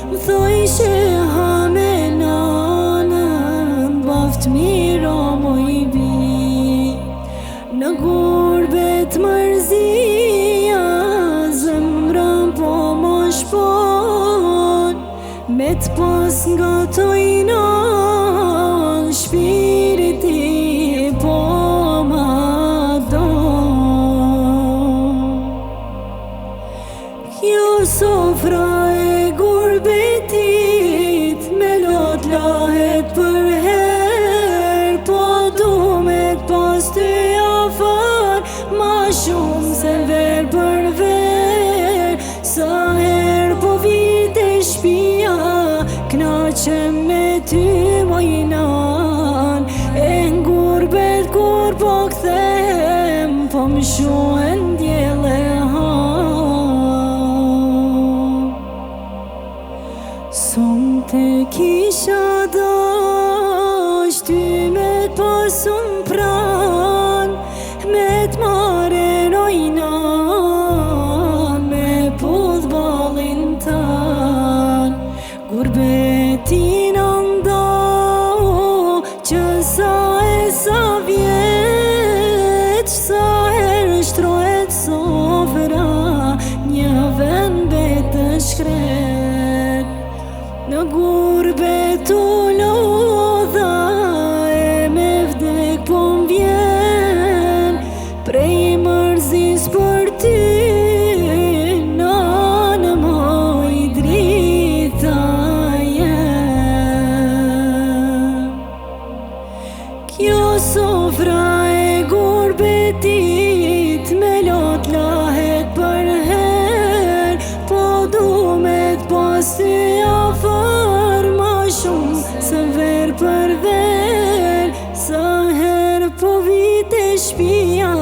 Më thojshe ha me nanën baft mirë o moj bi Në gurbet mërzia, zemra po më shpon, Me t'pas nga tojnan, shpirti po ma don. Kjo sofra e gurbetit me lot lahet për her, po du me t'pas ty afër, ma shumë se ver për ver. Sa her po vite shpia, knaqem me ty moj nan, e n'gurbet kur po kthehem, po më shuhen djelle han. Sonte kisha dash ty me t'pasun pran, me t'marre rojnan, me pudh ballin tan. Gurbetin andau, që sa e sa vjet, sa herë shtrohet sofra, një vend betë shkret. Në gurbet u lodha e me vdek po m'vjen, prej mërzis për ty, nanë moj drita jem. Kjo sofra e gurbetit me lot lahet për her, po du me t'pas ty afër, ma shumë se ver për ver. Sa her po vite shpia,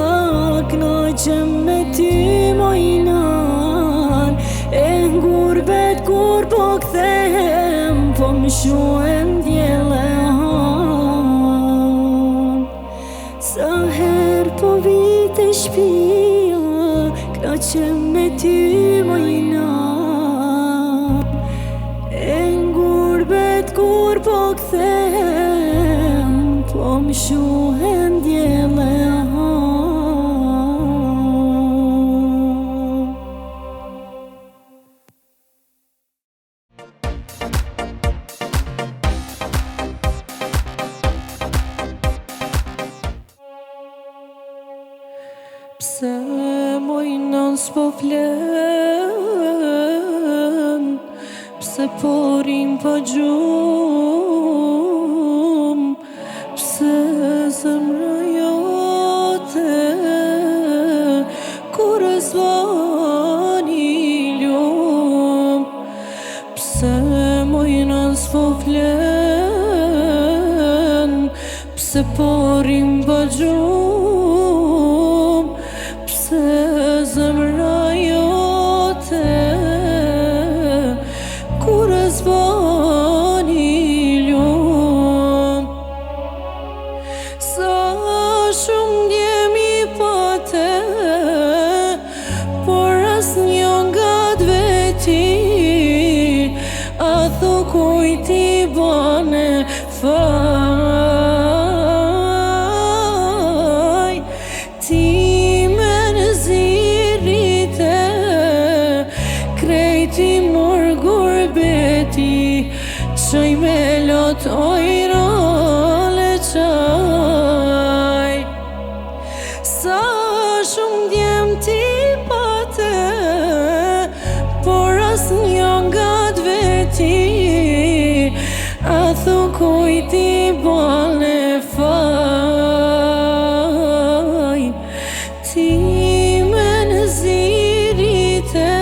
knaqem me ty moj nan, e n'gurbet kur po kthehem, po më shuhen djelle han. Sa her po vite shpia, knaqem me ty moj nan, e n'gurbet kur po kthehem, po më shuhen djelle han. Pse moj nën s'po flen, pse po rim pa gjum, pse zemra jote kur e s'vani lum, pse moj nën s'po flen, pse po rim pa gjum, pse zemra jote. faj Ti mërzi rrite Krejt i mor gurbeti Qaj me lot oj nane qaj Sa shumë djem ti pate Por asnjë nga t'veti A thu kujt i bane faj Ti mërzi rrite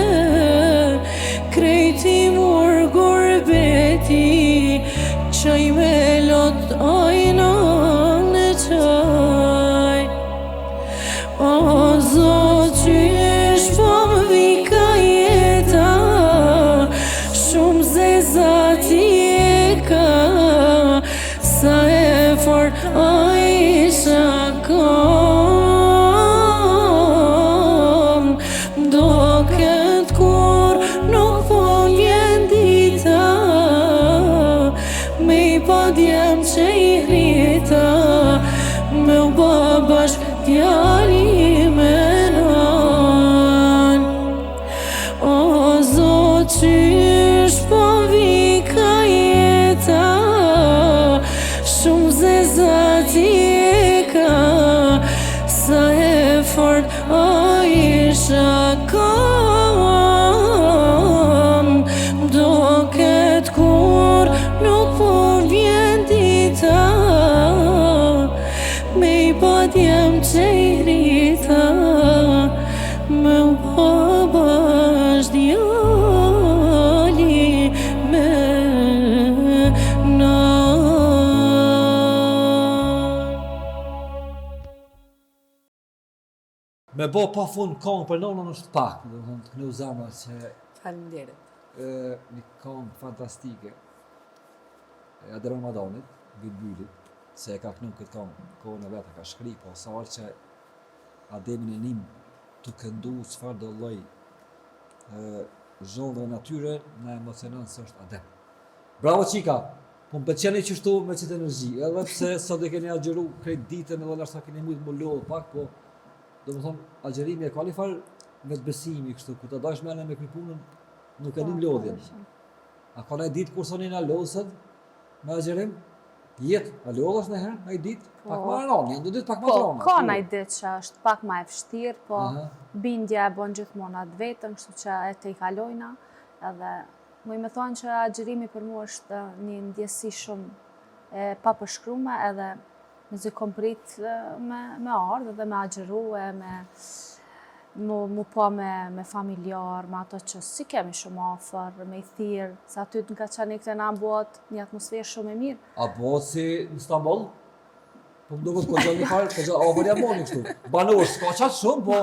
Krejt i mor gurbeti Qaj me lot oj nane qaj O Zot qysh po më vika jeta Shumë zeza ti e ka Sa e fort o isha kon M'doket kur nuk po vjen dita Me i pa djem që i rrita Me u ba bashk djali me nan O Zot qysh po vika jeta Shumë zeza ti e ka Sa e fort o isha kon M'doket kur nuk po vjen dita Me i pa djem që i rrita Me u pa bashk djali me nan. Me bo pa fund kongë për nonën është pak, do të thonë të knu zemra që Faleminderit. e, një kongë fantastike e Adem Ramadanit, Bylbylit, se e ka knu këtë kongë, kohën e vetë e ka shkri, po sa herë që Ademin e nim tu këndu çfarë do lloj e, zhanre natyre, na emocionon se është Adem. Bravo Çika! Po më pëlqeni qështu me qëtë energji, edhe pse sot e keni agjëru krejt ditën edhe ndoshta keni mujt mu lodh pak, po do më thonë, agjërimi e ka një farë vetëbesimi kështu, kur të dojsh mene me kry punën, nuk e nin Po, lodhjen. A ka naj ditë kur s'jeni lodhë sot me agjërim? Jetë, a lodhesh në herë, naj ditë? Pak Po. ma e ranë, janë do ditë pak ma Po, të rana. ka naj ditë që është pak ma e vështirë, po Aha. bindja e bon gjithmonë atë vetën, kështu që e te i kalojna, edhe muj me thonë që agjërimi për mua është një ndjesi shumë e papërshkrume edhe mezi kom prit me, me ardhë dhe me agjëru e me mu, mu pa me, me familjar, me ato që si kemi shumë afër, me i thirë, se aty në Kaçanik të na bëhet një atmosferë shumë e mirë. A bëhet si në Stamboll? Po më duket kogja një farë, kogja afër jam moni kështu. Banor s'ka qaq shumë, po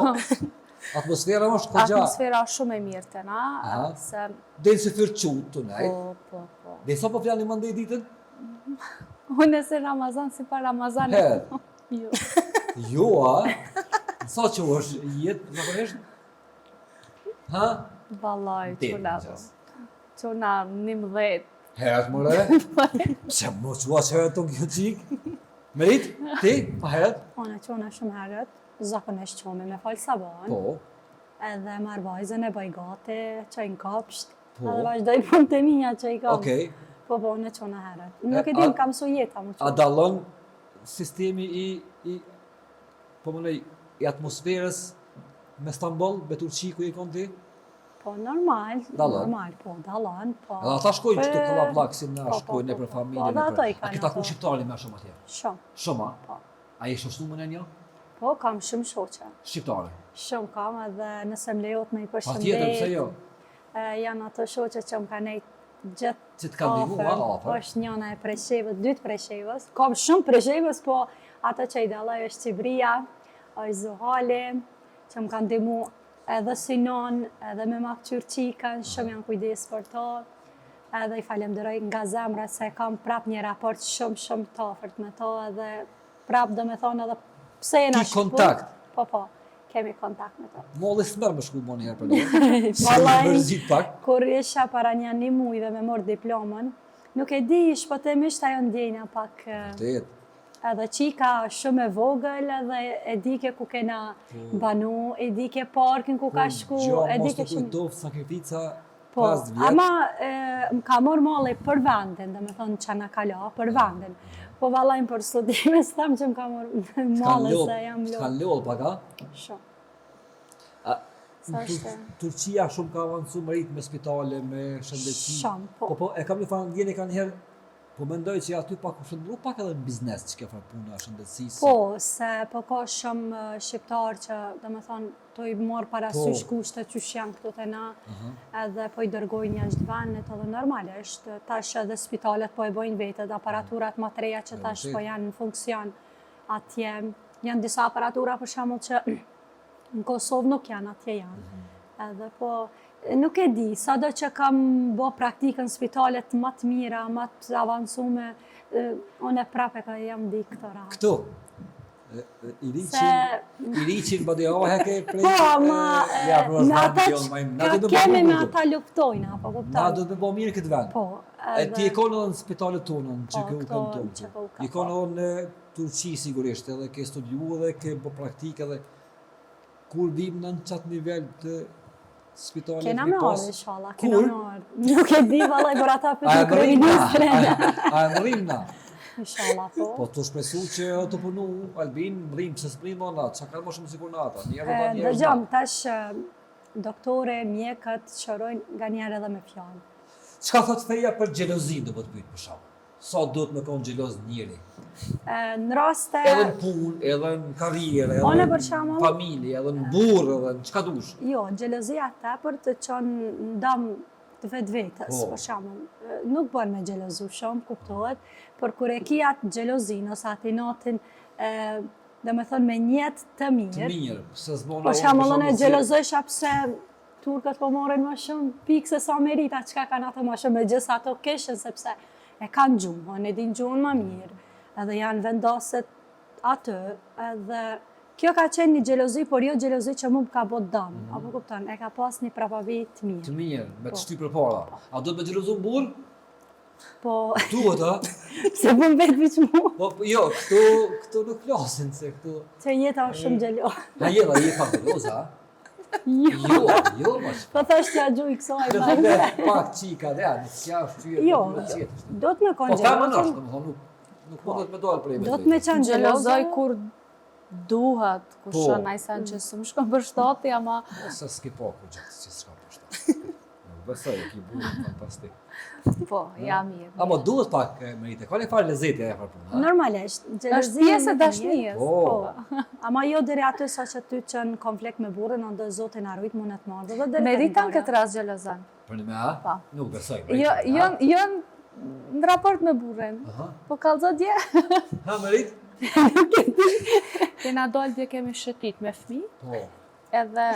atmosfera është kogja. Atmosfera është shumë e mirë të na, Aha. se Deri se fyrë qutë të nejt. po, po, po. Dhe sa po flani mandej ditën? Unë se Ramazan si pa Ramazan. Her. Jo. Jo, a? Sa që është jetë, zakonisht? Ha? Vallaj, Tetë, quna, gjas. quna 11. Herët more? Pse më qua që herët të kjo qikë? Merit, ti, pa herët? Unë qona shumë herët, zakonisht qomi me falë sabon, Po, edhe marr vajzën e bëj gati, çoj në kopsht, Po. edhe vazhdoj punët e mia që i kam. okej. Po, po, unë qona herët. Nuk E, e dim, a- kam mësu jeta më A qo. dallon sistemi i, i po më nej, i atmosferës me Stamboll, me Turqi ku i kon ti? Po, normal, Dallon. normal, po, dallon, po. Edhe ata shkojnë qëtu E, kallabllak si na po, po, shkojnë po, nëpër po, familje. po, edhe nëpër- ato i A kanë ke taku ato. shqiptari më shumë atje? Shumë, Shumë, a? po. A je shoqëruar me një? Po, kam shumë shoqe. Shqiptare. Shumë kam edhe nëse më lejohet me i Patjetër, pse përshëndet. jo? e, Janë ato shoqe që më kanë nejt gjithë Që të kanë ndihmu, a, afër. Është njëna e Preshevës, dy të Preshevës. Kam shumë Preshevës, po ato që i dalloj është Qibria, është Zuhali, që më kanë ndihmu edhe si non, edhe me ma këqyr qikën, shumë janë kujdes për to. Edhe i falemderoj nga zemra se kam prap një raport shumë shumë të afërt me to edhe prap do me thonë edhe pse jena Ki kontakt? Po, po, kemi kontakt me to. Molli s'merr me shku më një herë për një. Vallai. Mërzit pak. Kur isha para një një mujve me morë diplomën, Nuk e di, shpëtimisht ajo ndjenja pak... Vërtet. Edhe qika shumë e vogël edhe e dike ku kena po. banu, e dike parkin ku ka po, shku, e dike shumë... Mos të kujtoftë sakrifica po, ama më ka marrë malli për vendin, dhe me thonë që na ka la, për mm. vendin. Po vallajnë për studime, s'tham që më ka marrë malli se jam lodhë. Të kanë lodhë pak, a? Shumë. Turqia shumë ka avancu me me spitale, me shëndetësi. Shumë, po. Po, po, e kam një farë ndjenje ka njëherë, po mendoj që aty pak u shndërru pak edhe në biznes që kjo farë puna e shëndetësisë. Po, se po ka shumë shqiptarë që, do me thonë, tu i marrë parasysh po. kushtet qysh janë këtu te na, edhe po i dërgojnë jashtë vendit, edhe normalisht, tash edhe spitalet po e bojnë vetë, aparaturat ma të reja që tash po janë në funksion atje, janë disa aparatura për shembull që Në Kosovë nuk janë, atje janë. Mhm. Edhe po, nuk e di, sado që kam bo praktikën spitalet ma të mira, ma të avancume, unë e prapë e ka jam di këto rahat. Këto? I riqin, i riqin bëdi o heke prej... Po, ma, ja, me ata që kemi me ata luftojnë, apo kupton. Na do të me bo mirë këtë vend. Po. E ti e konë edhe në spitalet tona, në që po, ke u kënë tonë. I konë edhe në Turqi sigurisht, edhe ke studiu edhe ke bo praktikë edhe kur vim në në qatë nivel të spitalit Kena me ardhë, inshallah, kena me ardhë. Nuk e di, vallaj, për ata për të kryeministrin. A e mërrim na? Inshallah, po. Po të shpresu që të punu, Albin, mërrim, pse s'mërrim na, që ka më shumë sikur na ata, njerë dhe njerë. Dëgjom, tash doktore, mjekët, shërojnë nganjëherë edhe me fjalë. Çka thot feja për xhelozinë, do po të pyet për shembull? Sa duhet me konë xheloz njeri? Në raste... Edhe në punë, edhe në karrierë, edhe në familje, edhe në burrë, edhe në çka dush. Jo, xhelozia e tepërt të çon në dam të vetvetes, po. për shembull. Nuk bën me xhelozu shumë, kuptohet, por kur e ki atë xhelozinë, ose atë inatin, do me thonë me nijet të mirë. Të mirë, se s'bona... Për shembull, unë xhelozojsha pse Turkët po marrin më shumë pikë se sa merita, çka kanë ato më shumë, megjithëse ato kishin, sepse e kanë gjuhën, e dinë gjuhën më mirë, edhe janë vendasit aty, edhe kjo ka qenë një xhelozi, por jo xhelozi që mu më ka bo dëm, mm -hmm. apo kupton, e ka pas një prapavijë të mirë. Të mirë, me të po. shty përpara. Po. A duhet me xhelozu burrë? Po... Duhet, a? Pse po më vet veç mu? Po, po, jo, këtu, këtu nuk flasin, se këtu... Se jeta është shumë xheloze. Ha jeta, je pak xheloze, a? Jo, jo, jo, mos. Po thash t'ja gjuj kësaj. Do të thotë pak çika dhe nuk ja është qyë. Jo, do të me konë xheloz. Po femën është, domethënë nuk nuk po. mundet me dalë prej vetes. Do të me qenë xhelozoj kur duhet, kur po. shon ai sen që s'më shkon për shtati, ama Ose s'ke pa kur gjatë, që s'ka për shtati. Nuk besoj, e ki burrë fantastik. Po, ja mirë. Ama duhet pak Merite, ka një farë lezeti ajo farë punë. Normalisht, xhelozia është pjesë e dashnisë. Po. po. Ama jo deri aty sa që ty që në konflikt me burrin, ndo Zoti na rujt mundet me ardhë dhe deri Merita në këtë rast xhelozon. Për një me a? Po. Nuk besoj. Jo, jo, jo në raport me burrin. Po kallzo dje. Ha, Merit? Kena dalë dje kemi shëtit me fmi. Po. Edhe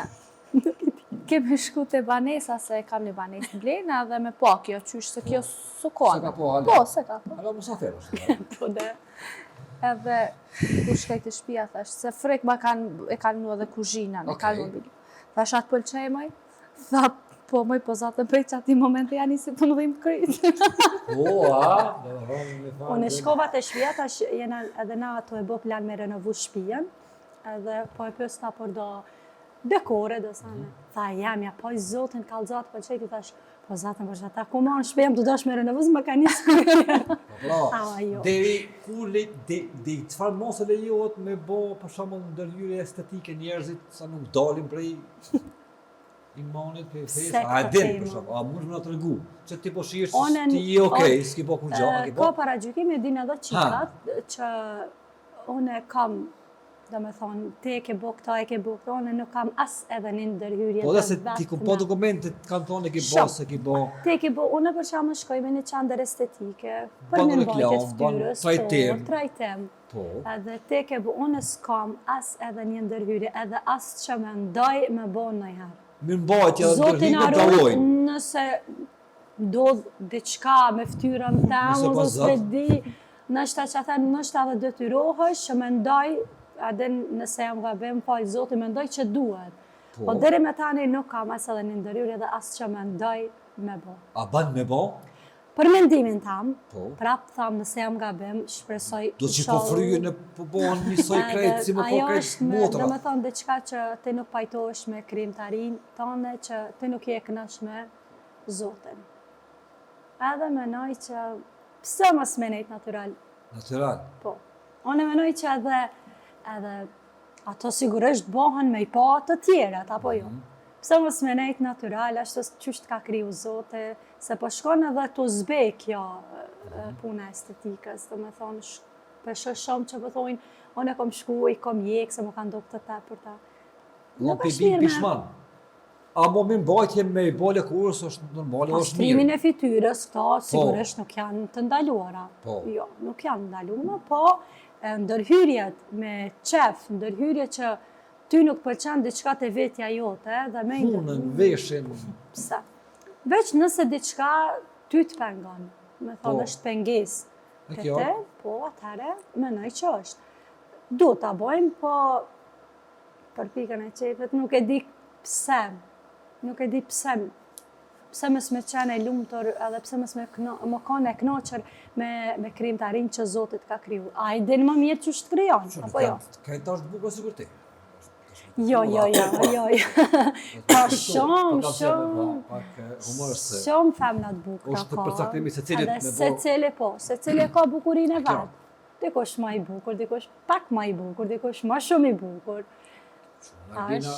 kemi shku te banesa se kam një banesë të blejna edhe me pa kjo qysh se kjo po. s'u konë. Se ka po, hala. Po, se ka po. Hala musafir është. Po dhe. Edhe kur shkoj te shtëpia thash se frek ma kanë e kanë vnu edhe kuzhinën, e kanë vnu. Thash a të pëlqej moj? Tha po moj po zatën prej qatij momenti ja nisi të më dhimt kryt. Po, a? Unë shkova te shtëpia tash jena edhe na tu e bo plan me renovu shtëpinë. Edhe po e pyesta për do dekore, do sane. Mm -hmm. Tha, jam, ja, po i zotin, kallzo a të pëlqejti, thash, po zatën, po ata ku ma në shpi jam tu dash me renovu, më ka nisë kryet. Po pra, jo. deri kur le, de, de, çfarë mase lejohet me bo, për shembull, ndërhyrje estetike njerëzit, sa nuk dalin prej imanit, prej fesë, a e din, për shembull, a mund me na tregu, që ti po shihesh, ti je okej, s'ki bo kurgjo, a ki bo? Ka paragjykim, e din edhe qikat, që Unë kam, do me thonë, ti e ke bo këto, e ke bo këto, unë nuk kam as edhe një ndërhyrje Po dhe se ti kom pa dokumentet, kanë thonë e ke bo, se ke bo. Ti e ke bo, unë për shembull shkoj me një qendër estetike, për mirëmbajtje të fytyrës, po, trajtim. trajtim. Po. Edhe ti e ke bo, unë s'kam as edhe një ndërhyrje, edhe as që mendoj me bo ndonjëherë. Mirëmbajtja dhe ndërhyrje dallojnë. Nëse ndodh diçka me fytyrën teme, ose s'e di, ndoshta që them, ndoshta edhe detyrohesh që mendoj, a din nëse jam gabim, fal Zoti, mendoj që duhet. Po. po deri me tani nuk kam as edhe një ndërhyrje dhe as që mendoj me bo. A ban me bo? Për mendimin tam, po. prap tham nëse jam gabim, shpresoj Do që po fryjë në po bohen njësoj krejt, si më po krejt motra. Do me thonë diçka që ti nuk pajtohesh me krijimtarinë tane, që ti nuk je e kënaqshme me Zotin. Edhe menoj që pse mos me nejt natyral? Natyral? Po. Unë menoj që edhe, edhe ato sigurisht bohen me i pa të tjerat, apo jo? Mm -hmm. Pse mos me nejt natyral, ashtu qysh të ka kriju Zoti, se po shkon edhe tu zbe kjo mhm. puna e estetikës, do me thonë, po shoh shumë që po thonë, unë e kom shku, i kom hjek, se m'u kanë dok të tepërta. Nuk është mirë me... Pishman. Amo mirëmbajtje me i bo lëkurës është normale, është mirë. Pastrimin e fytyrës, këto po. sigurisht nuk janë të ndaluara. Po. Jo, nuk janë ndaluara, po ndërhyrjet me qef, ndërhyrjet që ty nuk pëlqen diçka te vetja jote dhe me Punën, veshin. Pse? Veç nëse diçka ty të pengon, me thonë po. është pengesë. Te te, po atëherë menoj që është. Do ta bojmë, po Për pikën e qefit, nuk e di pse, nuk e di pse, pse mos me qenë e lumtur edhe pse mos me, këno, me konë e knaqur me, me krijimtarinë që Zoti të ka kriju. Ai din më mirë qysh të krijon, apo jo? Ka i tash të bukur sikur ti. Jo, jo, jo, jo, jo. Ka shumë, shumë, shumë femna të bukura ka. Është përcaktimi secilit me bo. Secili po, secili ka bukurinë e vet. Dikush ma i bukur, dikush pak ma i bukur, dikush ma shumë i bukur. Albina,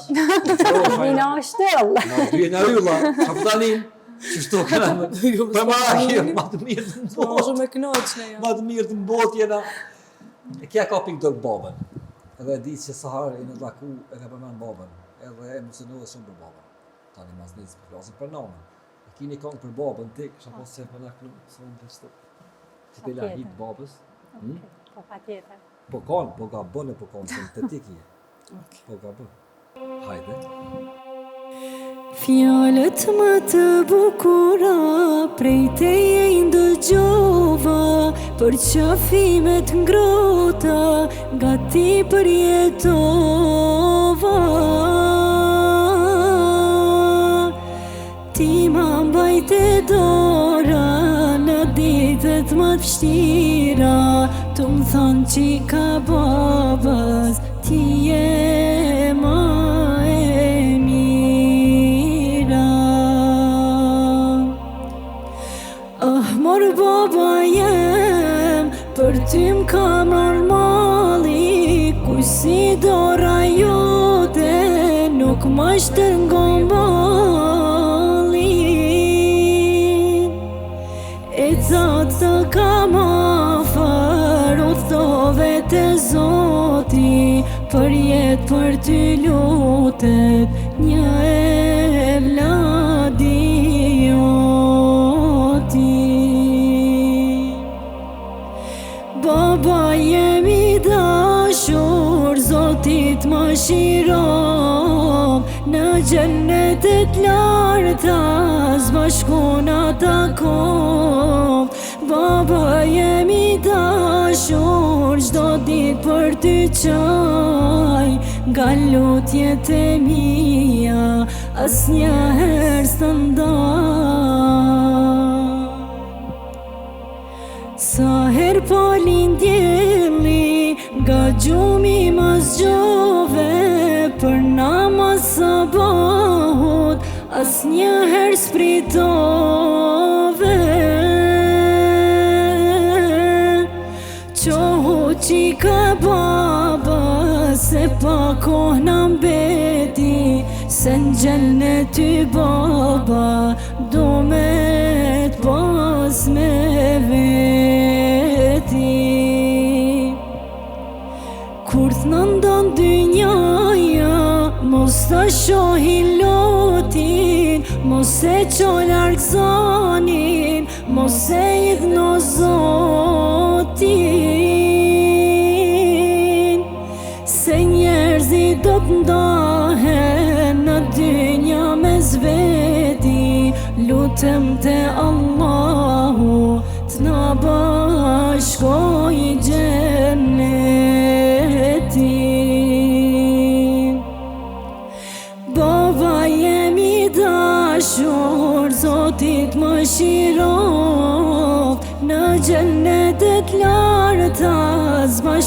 Albina është yll. Na dy na ylla, kapitanin. Qështu kena më për marrë, ma të mirë të në botë. Po, me kënaqë ne jo. Ma të mirë të në botë jena. E kja ka pikë do babën. Edhe e di që sa herë jena taku e ka përmend babën. Edhe emocionohet shumë për babën. Tani mas nesë po flasim për nanën. E ki një kongë për babën ti, kisha pas qef me na knu, sonte qëtu. Që të la hit babës. Hmm? Po patjetër. Po kanë, po gabon e po kanë, se të ti kje. Po gabon. Hajde. Fjalët më të bukura prej teje i ndëgjova Përqafimet ngrohta nga ti përjetova Ti ma mbajte dora në ditët më të vështira Tu më thonë qika babës ti je ma e mira Ah mor baba jem Për ty më ka marrë malli Kush si dora jote Nuk ma shtërngon ballin E ca të kam afër Udhëtove te Zoti Për jetë për ty lutet Një evlad i joti Baba jem i dashur Zoti t'mëshiroft Në xhennetet larta S'bashku na takoft Baba jem i dashur Çdo dit për ty qaj Nga lutjet e mia Asnjëherë s'të ndaj Sa herë po lind dielli Nga gjumi më zgjove Për namaz sabahut Asnjëherë s'pritove Çohu qika baba Se pak kohë na mbeti Se në xhennet ty baba Du me t'pas me veti Kur t'na ndan dynjaja Mos ta shohin lotin Mos e ço larg zanin Mos e idhno Zotin Se njerëzit do të ndahen në dynja mes veti Lutem te Allahu t'na bashkoj xhenneti Baba jem i dashur, Zoti t'mëshiroft.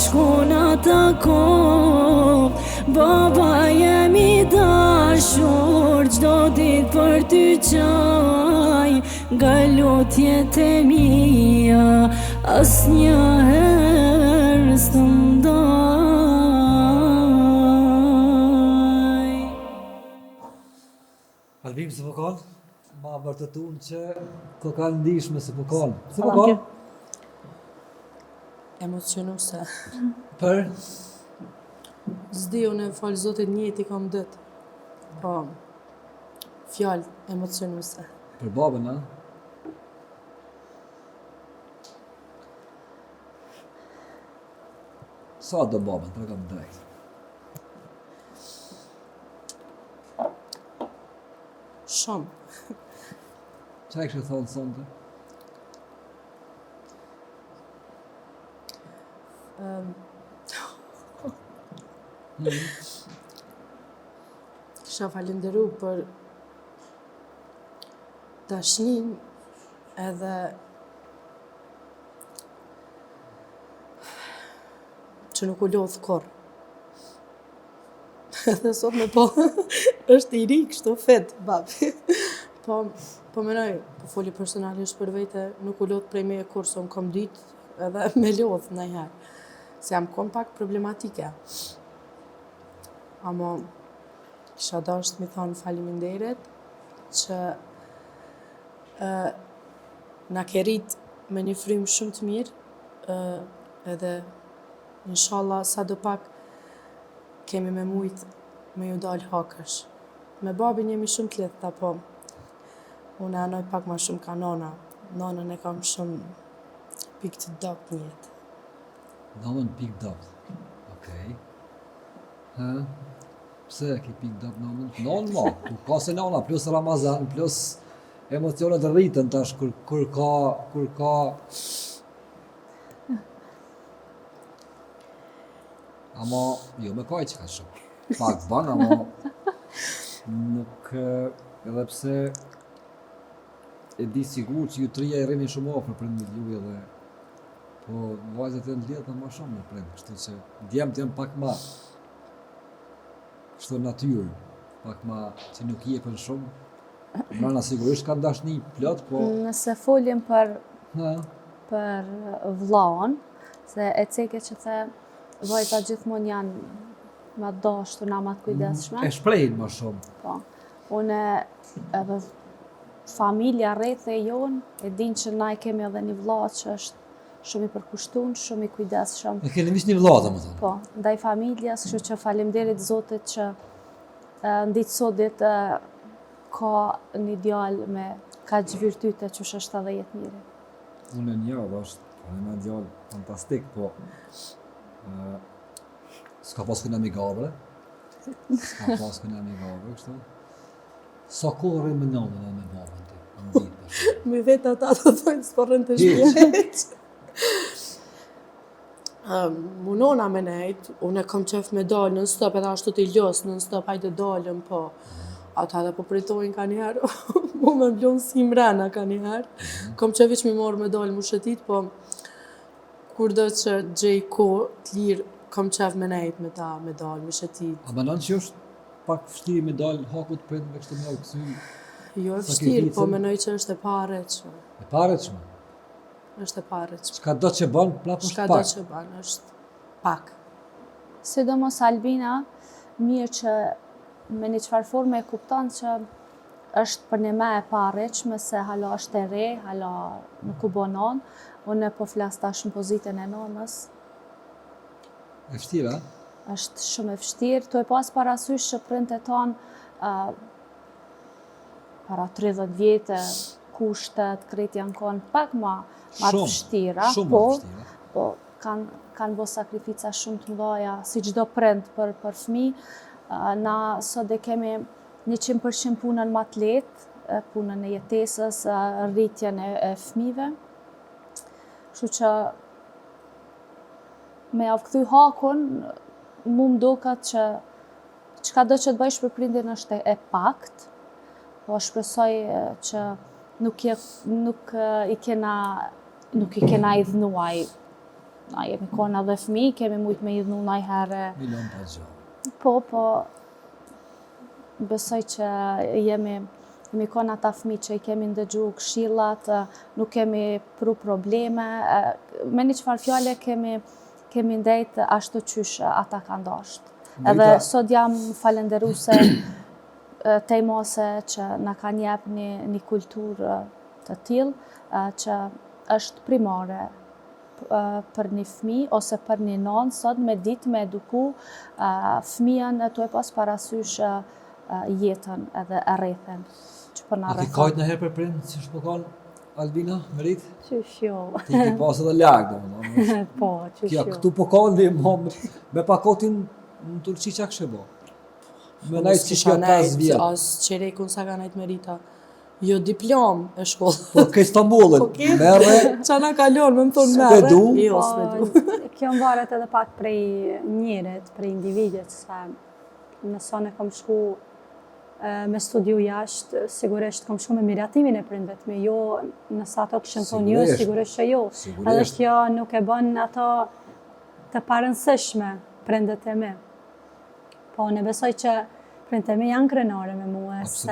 Bashku na takoft Baba jem i dashur Çdo dit për ty qaj Nga lutjet e mia Asnjëherë s'të ndaj Albin si po kanë? Ma vërtetun që ko kanë ndishme si po kanë. Si po kanë? Emocionuse. Për? S'di, unë falë Zotit njëjtë i kam ditë. Po, fjalë emocionuse. Për babën, a? Sa do babën, të kam drejt. Shumë. Qa e kishe thonë sonte? Um, mm. Kisha falenderu për dashnin edhe që nuk u lodh kurrë. Edhe sot me po, është i ri kështu fit, babi. Po, po menoj, po foli personalisht për vete, nuk u lodh prej meje kurrë, se unë kom dit edhe me lodh najherë. Se jam kon pak problematike. Amo, kisha dasht mi thonë faleminderit që e, na ke rrit me një frymë shumë të mirë, e, edhe inshallah sado pak kemi me mujt me ju dalë hakësh. Me babin jemi shumë të lidhta, po unë e anoj pak ma shumë ka nona. Nonën e kam shumë pikë të dobët në jetë. Nonën pikë dobët. Okej. Ha? Pse e ki pikë dobët nonën? Nonë ma, ku ka se nona, plus Ramazan, plus emocionet rriten tash kur, kur ka, kur ka Amo, jo me kajt që ka shumë. Pak ban, amo nuk, edhe pse e di sigur që ju trija i rrini shumë afër prindit juj edhe po vajzat janë lidhta ma shumë me prind, kështu që djemtë janë pak ma kështu natyrë, pak ma që nuk jepen shumë. Mrena sigurisht kanë dashni plot, po Nëse folim për ha, për vllaun, se e ceke që the vajzat gjithmonë janë ma të dashtuna, ma të kujdesshme. e shprehin më shumë. Po. Unë edhe familja rrethi jonë e din që na e kemi edhe një vlla që është shumë i përkushtun, shumë i kujdesshëm. E keni veç një vlla, domethënë. Po, ndaj familjes, kështu që faleminderit Zotit që e, në ditë sodit e, ka një djalë me kaq virtyte që është edhe Jetmiri. Unë e njoh, dhe është një djalë fantastik, po ë s'ka pas këna mi gabre. S'ka pas këna mi gabre, kështu. Sa kohë rri me nënën edhe me babën ti, në ditë për shembull? Me vetë ata të thojnë s'po rrin te Hiç. shpia hiç. Um, munona me nejt, unë e kom qef me dalë non stop edhe ashtu t'i los non stop, hajde dalëm, po. Ata edhe po përtojnë ka njëherë, mu me m'lonë si mrena ka njëherë. Kom qef veç mi marrë me dalë mu shëtit, po kur do që gjej kohë të lirë, kom qef me nejt me ta, me dalë, me shëtit. A menon që është pak vështirë me dal hakut prindve kështu me u kthy Jo e vështirë, po Sakrificën? menoj që është e paarritshme. e paarritshme. Është e paarritshme. Çka do që bën, prapë është Çka do pak. që bën, është pak. Sidomos Albina, mirë që me një çfarë forme e kupton që është për një me e paarritshme se hala është e re, hala nuk u bo nonë. Unë po flas tash në pozitën e nonës, E vështirë, a? është shumë e vështirë, tu e pas parasysh që prindët e tanë uh, para 30 vjetë, kushtet, krejt janë konë pak ma, ma të Shumë, vështira, Shumë po, e vështirë. po kanë kanë bo sakrifica shumë të mëdha, si çdo prind për për fëmijë. Ë, Na sot e kemi 100% punën ma të lehtë, e, punën e jetesës, e, rritjen e, e fëmijëve. Kështu që me ja kthy hakun, mu më duket që çka do që të bëjsh për prindin është e, e pakt, po shpresoj e, që nuk, je, nuk e, i kena nuk i kena idhnuaj. Na jemi konë edhe fmi, kemi mujtë me idhnu najherë. Milon pa gjo. Po, po, besoj që jemi, jemi konë ata fmi që i kemi ndëgju këshillat, nuk kemi pru probleme, me një çfarë fjale kemi, kemi ndejt ashtu qysh ata kanë dasht. Edhe sot jam falenderuse tej mase që na kanë jep një, një kulturë të tillë që është primare për një fmi ose për një nonë sot me ditë me eduku fëmijën tu e pas parasysh jetën edhe rrethin që po na rrethon. A ke kajt najherë për prind, qysh po kan Albina, Merit? Qysh jo. Ti ki pas edhe larg, domethënë. Po, qysh jo. Kjo, këtu po kanë dhe mo, me pakotin në Turqi çka kishe bo? Me najtë që kjo 5 vjetë. As çerekun sa ka najtë Merita. Jo diplom e shkollë. Po ke Stambollin, po, merre. Ça na kalon, me më thonë merre. S'pe du. Jo, s'pe du. Po, kjo mvaret edhe pak prej njerit, prej individit, se nëse unë kom shku me studiu jashtë, sigurisht kom shku me miratimin e prindve të mi, jo nëse ato kishin thonë jo, sigurisht që jo. Edhe kjo nuk e bën ato të parëndësishme prindët e mi. Po, unë besoj që prindët e mi janë krenare me mua, se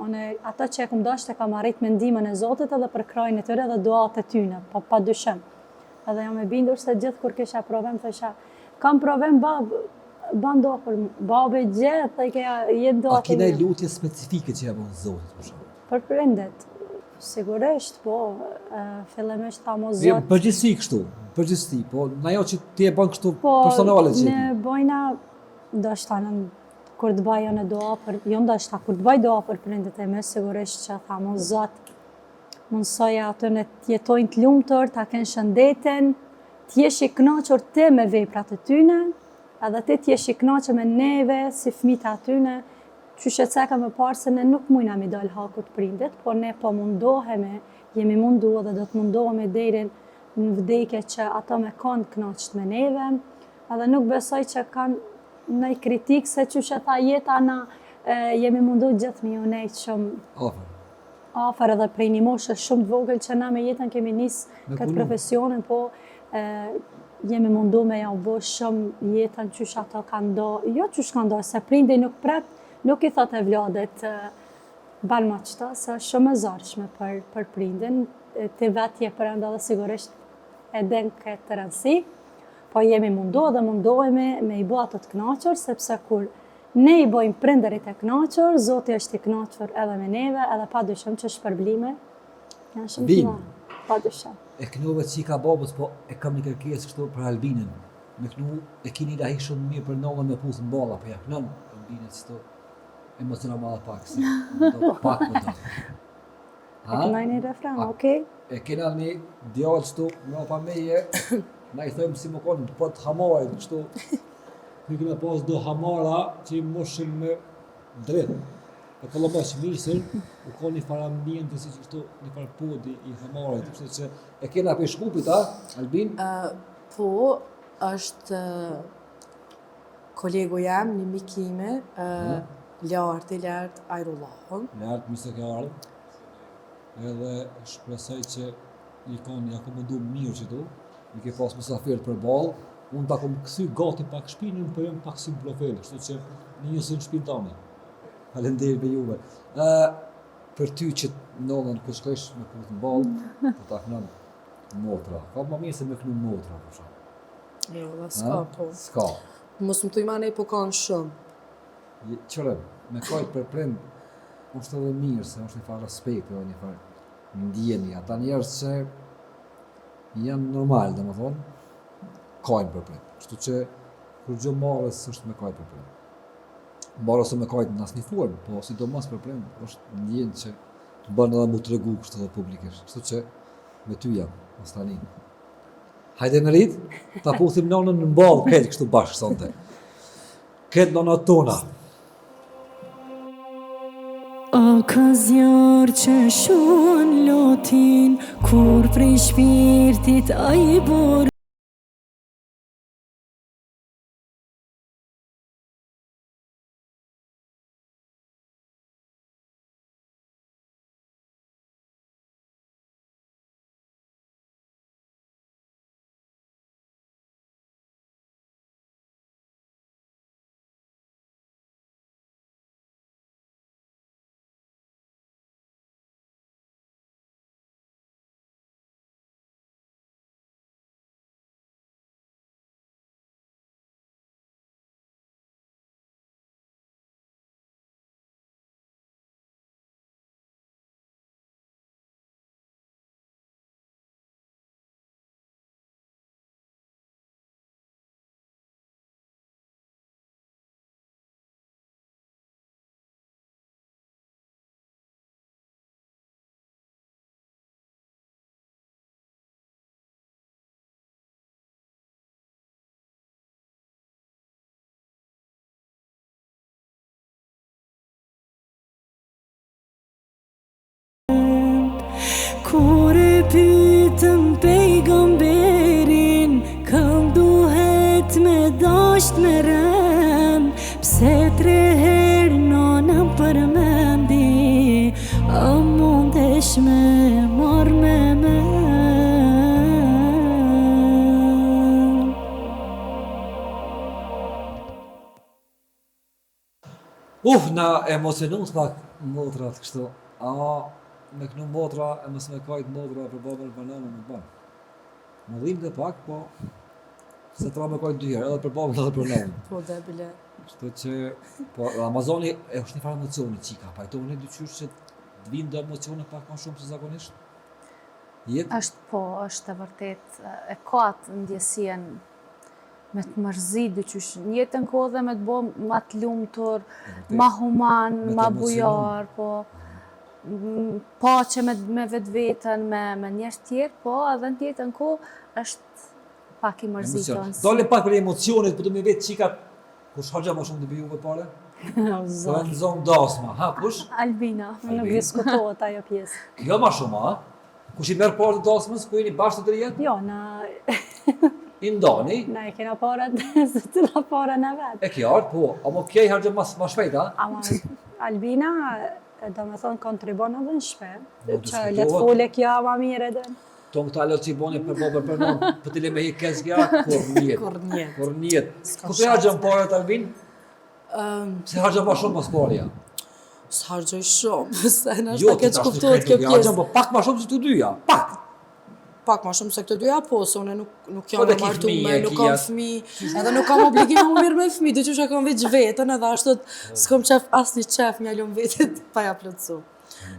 unë ato që e kom dashtë e kam arrit me ndihmën e Zotit edhe përkrahjen e tyre dhe duat e tyne, po pa dyshim. Edhe jam e bindur se gjithë kur kisha problem, thosha, kam problem bab, ban dua për babi gjithë, dhe ke jetë dua A ki naj lutje specifike që ja bon Zotit, për shembull? Për prindët, sigurisht, po, fillimisht tha mo Zot. Në përgjithësi kështu, në përgjithësi, po, në ajo që ti e bën kështu po, personale që e di. Po, ne bojna, ndoshta në kur të baj unë dua për, jo ndoshta, kur të baj dua për prindët e mi, sigurisht që tha mo Zot, mundësoja atyne të jetojnë të lumtur, ta kenë shëndetin, të jesh i kënaqur ti me veprat e tyne, edhe ti të jesh i kënaqur me neve si fëmijët e atyne, Qysh e ceka më parë se ne nuk mujna mi dal hakut prindit, por ne po mundohemi, jemi mundu edhe do të mundohemi deri në vdekje që ato me kanë të knaqt me neve, edhe nuk besoj që kanë naj kritikë se qysh e tha jeta na e, jemi mundu gjithë me ju nejtë shumë Afër. afër edhe prej një moshe shumë të vogël që na me jetën kemi nis këtë profesionin, po e, jemi mundu me jau bo shumë jetën qysh ato kanë do, jo qysh kanë do, se prindi nuk pret, nuk i thot evladit ban ma qëto, se është shumë e zorshme për, për prindin, ti vetë je prind edhe sigurisht e din këtë rëndësi, po jemi mundu dhe mundohemi me i bo ato të knaqur, sepse kur Ne i bojmë prindërit e kënaqur, Zoti është i kënaqur edhe me neve, edhe pa dyshim që shpërblime janë shumë të mëdha. Pa dyshim. E knove çika babës, po e kam një kërkesë kështu për Albinën. Me knu, e kini ilahi shumë mirë për nënën me puth në balla, po ja knon Albinën që to emocionon më edhe pak, se do pak po do. E knoj një refren, okej. E kena një djalë qëtu, mrapa meje, na i thojmë si më konë, po të hamarit, kështu, ne kena pas do hamara që i mushim me dritë. E kolloma që mirësën, u ka një farë ambienti si që kështu, një farë podi i hamarit, kështu që e kena prej Shkupit, a, Albin? Uh, po, është kolegu jem, një mik imi, uh, hmm. Learti, Leart Ajrullahu. Leart, mirë se ke ardhë. Edhe shpresoj që i kon ja kom mundu mirë që tu, i ke pas mysafirët përballë, unë ta kom kthy gati pak shpinën, po jam pak si në profil, kështu që një njësi në shpinë tane. Faleminderit për juve. Ë për ty që nonën ku shkojsh me puth në ballë, po ta knon motra. Ka më mirë se me knu motra, për shembull. Jo, dhe s'ka, po. S'ka. Mos më thuj ma nej, po kanë shumë. Qyre, me kajt për prind, është edhe mirë, se është një farë respekti, edhe një farë ndjenje. Ata njerëz që janë normal, domethonë, kajnë për prind. Kështu që, kurgjo marre s'është me kajt për prind. Marre s'është me kajt në asnjë formë, po sidomos për prind, është ndjenjë që të bën edhe mu tregu kështu edhe publikisht. Kështu që, me ty jam, mos tani. Hajde Merit, ta puthim nonën në ballë krejt kështu bashkë sonte. Krejt nonat tona. A ka zjarr që shuan lotin Kur prej shpirtit ai buron. Kur e pytën pejgamberin Kën duhet me dasht me rend Pse tre herë nonën përmendi A mundesh me marrë me mend Uf, na emocionuat pak motrat kështu. A me knu motra e mos me kajt motra për babën e për nënën nuk bën. Më dhimbte pak, po se tra me kajt dy herë, edhe për babën edhe për nënën. Po dhe bile. Kështu që po Ramazani e është një farë emocioni çika, pajtoheni diqysh që të vinë do emocione pak më shumë se zakonisht. Jetë? Është po, është e vërtet, e ka atë ndjesien me të mërzit diqysh, në njëjtën kohë dhe me të bo ma të lumtur, ma human, ma bujar, po, paqe me, me vetveten, me, me njerëz tjerë, po edhe në njëjtën kohë është pak i mërzitun. Dole pak për emocionet, po du me vetë çikat, kush harxhon ma shumë të juve pare? Po në zonë dasma, ha, kush? Albina, nuk diskutohet ajo pjesë. Kjo ma shumë, ha? Kush i merr paret e dasmës, ku jeni bashkë të trijat? Jo, na... I ndani? Na e kena paret, secila paren e vet. E qartë, po, ama kjo i harxhon ma, ma shpejt, a? Ama Albina, do me thonë, kontribon edhe në shpe, që le të fole kjo ma mirë edhe. Tonë këta lot që i boni për babën për nënë, për të le me hi kezgja, kur njet. Kur njet. Kur njet. Ku të harxhon paret, Albin? Se harxhon ma shumë mos parja. S'harxhoj shumë, se në Jo, është keq kuptohet kjo pjesë. Po pak ma shumë se të dyja, pak. Pak ma shumë se këto dyja, po, se unë nuk, nuk jam Po, dhe e ki martume, fëmijë, nuk ki kam atë- fëmijë, edhe nuk kam obligime mu mirë me fëmijë, diqysh e kam veç vetën, edhe ashtu s'kam qef asnjë qef m'ja lon vetit pa ja plotësu.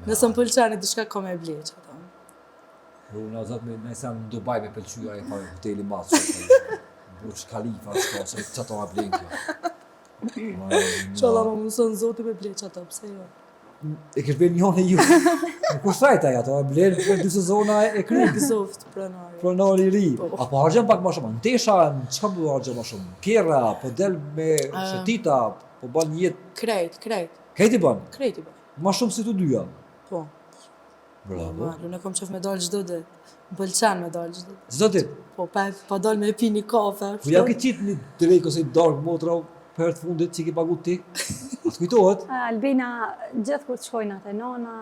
Nëse më pëlqen diçka kam e ble që ato. Runa zot me nëse në Dubai me pëlqy ai ka hoteli madh. Burj Khalifa s'ka se çato e blen kjo. Inshallah më mundson Zoti me ble qato, pse jo? E kish bërë një ju. Nuk u shtrajt ai ato, e blen për dy sezona e kryen. Gëzoft pronari. Pronari i ri. Po. A po harxhon pak më shumë? Ndesha, çka po harxhon më shumë? Kerra, po del me shëtita, po bën jetë. Krejt, krejt, Krejt i bën. krejt i bën. Ma shumë se të dyja. Po. Bravo. Normal, unë kam qef me dalë çdo ditë. Më pëlqen me dalë çdo ditë. Çdo ditë. Po, pa, pa dalë me pi një kafe. Ku ja ke qitë një drekë ose një darkë motra për herë të fundit që ki pagu ti? A të kujtohet? Albina, gjithë kur të shkojnë atë nona,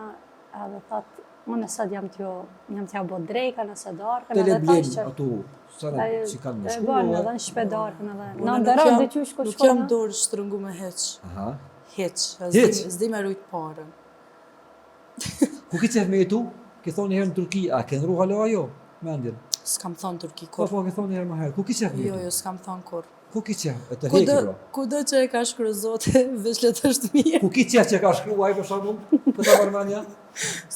edhe thot, unë sot jam t'jo, jam t'ja bo drekën ose darkën, Tele edhe blen thash që ato sene që kanë më e shku. bën edhe në shpe darkën edhe. Unë Na nuk nderon jam- diqysh ku Nuk shkojnë. jam dorë shtrëngu me hiq. Aha. Hiq. Hiq? S'di me rujt parën. Ku ki qef me jetu? Ke thonë një herë në Turki, a ke ndru hala ajo? Mendjen. S'kam thonë Turki Po, kur. po, ke thonë një herë më herë. Ku ki qef me Jo, jetu? jo, s'kam thonë kur. Ku ki qef? E të Kudo, heki, bro. kudo që e ka shkru Zoti, veç le të është mirë. Ku ki qef që ka shkru ai për shembull? Po ta marr mendja?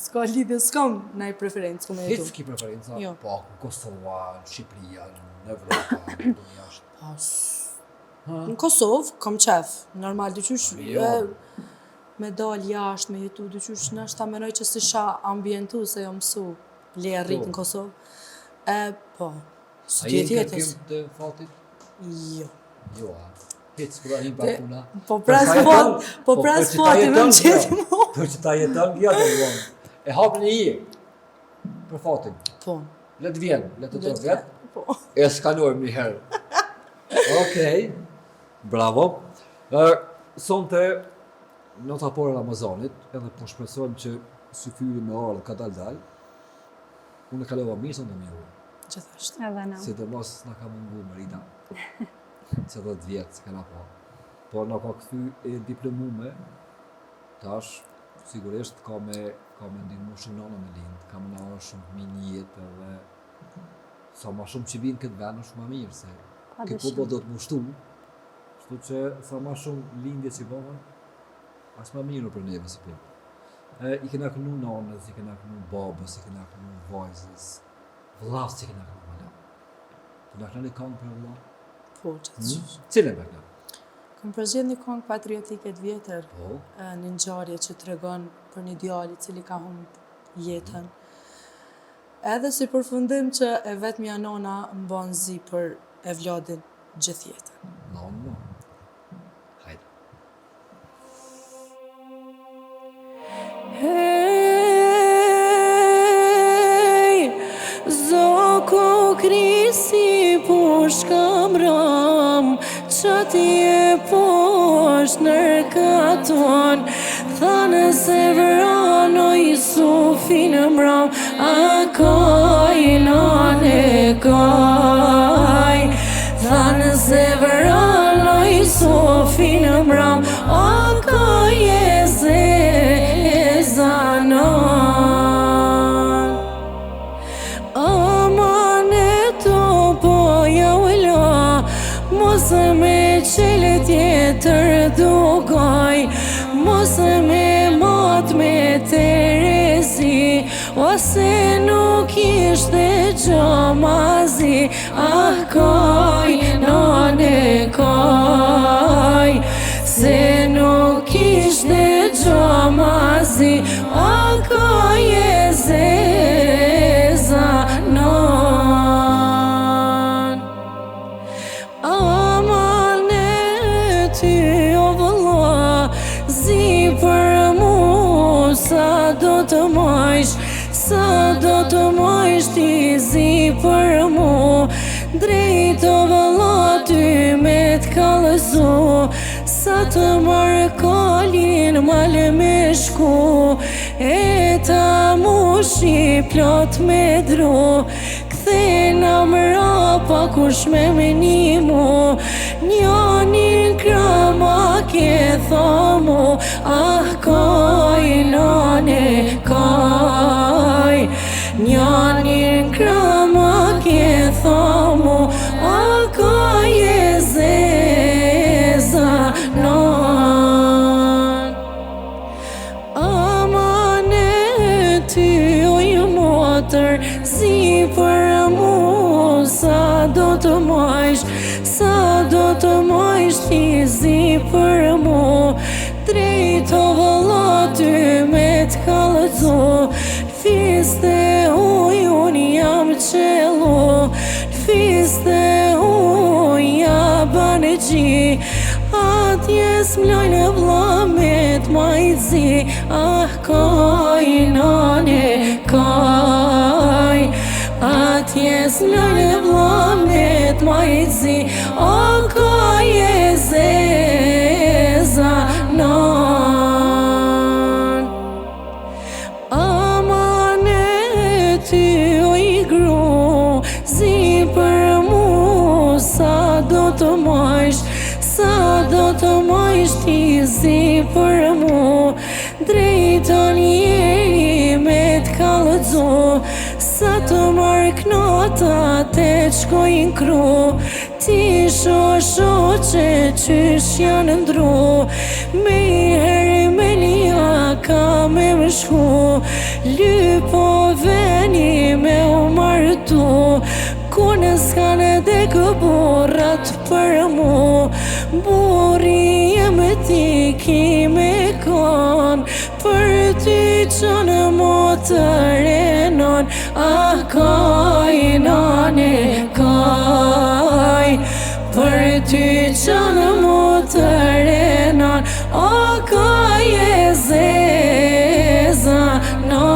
S'ka lidhje, s'kam naj preferencë ku me Hiç jetu. s'ki preferenca. Jo. Po, ku Kosova, në Shqipëria, në Evropa, në jashtë. Po, s- Në Kosovë, kam qef. Normal, diqysh, Jo. e, me dal jashtë, me jetu, diqysh, nashta menoj që s'isha ambientu, se jam mësu, le e rrit Po. në Kosovë. E, po, A si je në tjetë jetës. kërkim të fatit? Jo. Jo, a. Hiç, s'po da him pa puna. Po pres Për sa fat, jeton? po pres për që ta fati me jeton, më qetë bro. mu. Për që ta jeton, ja do të E hapën e je. Për fatin. Po, Le të vjen, le të le të të vet. Po. E skanojmë një herë. Okej. Bravo. Ë sonte nata e parë e Ramazanit, edhe po shpresojmë që syfyri me ardhë ka dal dal. Unë e kalova mirë sonte me ju. Gjithashtu. Edhe na. Sidomos na ka mungu Merita. Se 10 vjetë s'e kena pa. Po na ka kthy e diplomume, tash sigurisht ka me ka me ndihmu shumë nana me lind, ka me na ardhë shumë fëmijë në jetë edhe sa ma shumë që vinë këtë vend është ma mirë se Pa ky dyshim. popull do të më shtu. Kështu që sa ma shumë lindje që bëhen, aq ma mirë për neve si popull. E, I kena kënu nanës, i kena kënu babës, i kena kënu vajzës, vllavs i kena kënu hala. Po na kënu një këngë për vëlla? Po, që të Hmm? Cilën për kënu? Kam përzgjedh një këngë patriotike të vjetër, Po, e, një ngjarje që tregon për një djalë i cili ka humb jetën. Edhe si përfundim që e vetmja nona mban zi për evladin gjithë jetën. Nanë, no. Hajde. Hey. si pushka mram Qatje poshtë nër katun Thanë se vranë Jusufin mram A kaj nane kaj Thanë se vranë Jusufin mram A kaj e zeza nan Amanet po jau la Mos me qelë tjetër dugaj Mos me mat me terezi Ose nuk ishte gjo mazi Ah kaj, nane kaj Se nuk ishte gjo mazi Ah kaj e zeza nan Amanet ty o vëlla Zi për mu sa do të majsh Sa do të majsh ti zi për mu Drejt o vëlla ty me t'kallëzu Sa të marrë kalin mal me shku E ta mushi plot me dru Kthena mrapa kush me me nimu Njanin krah ma ke thamu Ah kaj nane kaj Njanin krah ma ke thamu Ah kaj e zeza nan Amanet ty oj motër Zi për mu sa do të majsh Sa do të majsh ti zi për mu Drejt o vëlla ty me t'kallëzu Fiste uj unë jam qellu Fiste uj ja ban gji Atje s'mlojnë vlla me t'majt zi Ah kaj nane kaj Atje s'mlojnë vlla me t'majt zi O kaj e zeza nan Amanet ty oj gru Zi për mu sa do të majsh Sa do të majsh ti zi për mu Drejtën jeri me t'kallëzu Sa të marrë knota të shkojnë kru Ti sho shoqe qysh janë ndru Me i herë me lia ka me më shku Lypo veni me u martu Ku në s'kanë dekë burrat për mu Burri jem ti ki me kon Për ty që në motër e non Ah kaj nane kaj Për ty që në motër e non O kaj e zeza non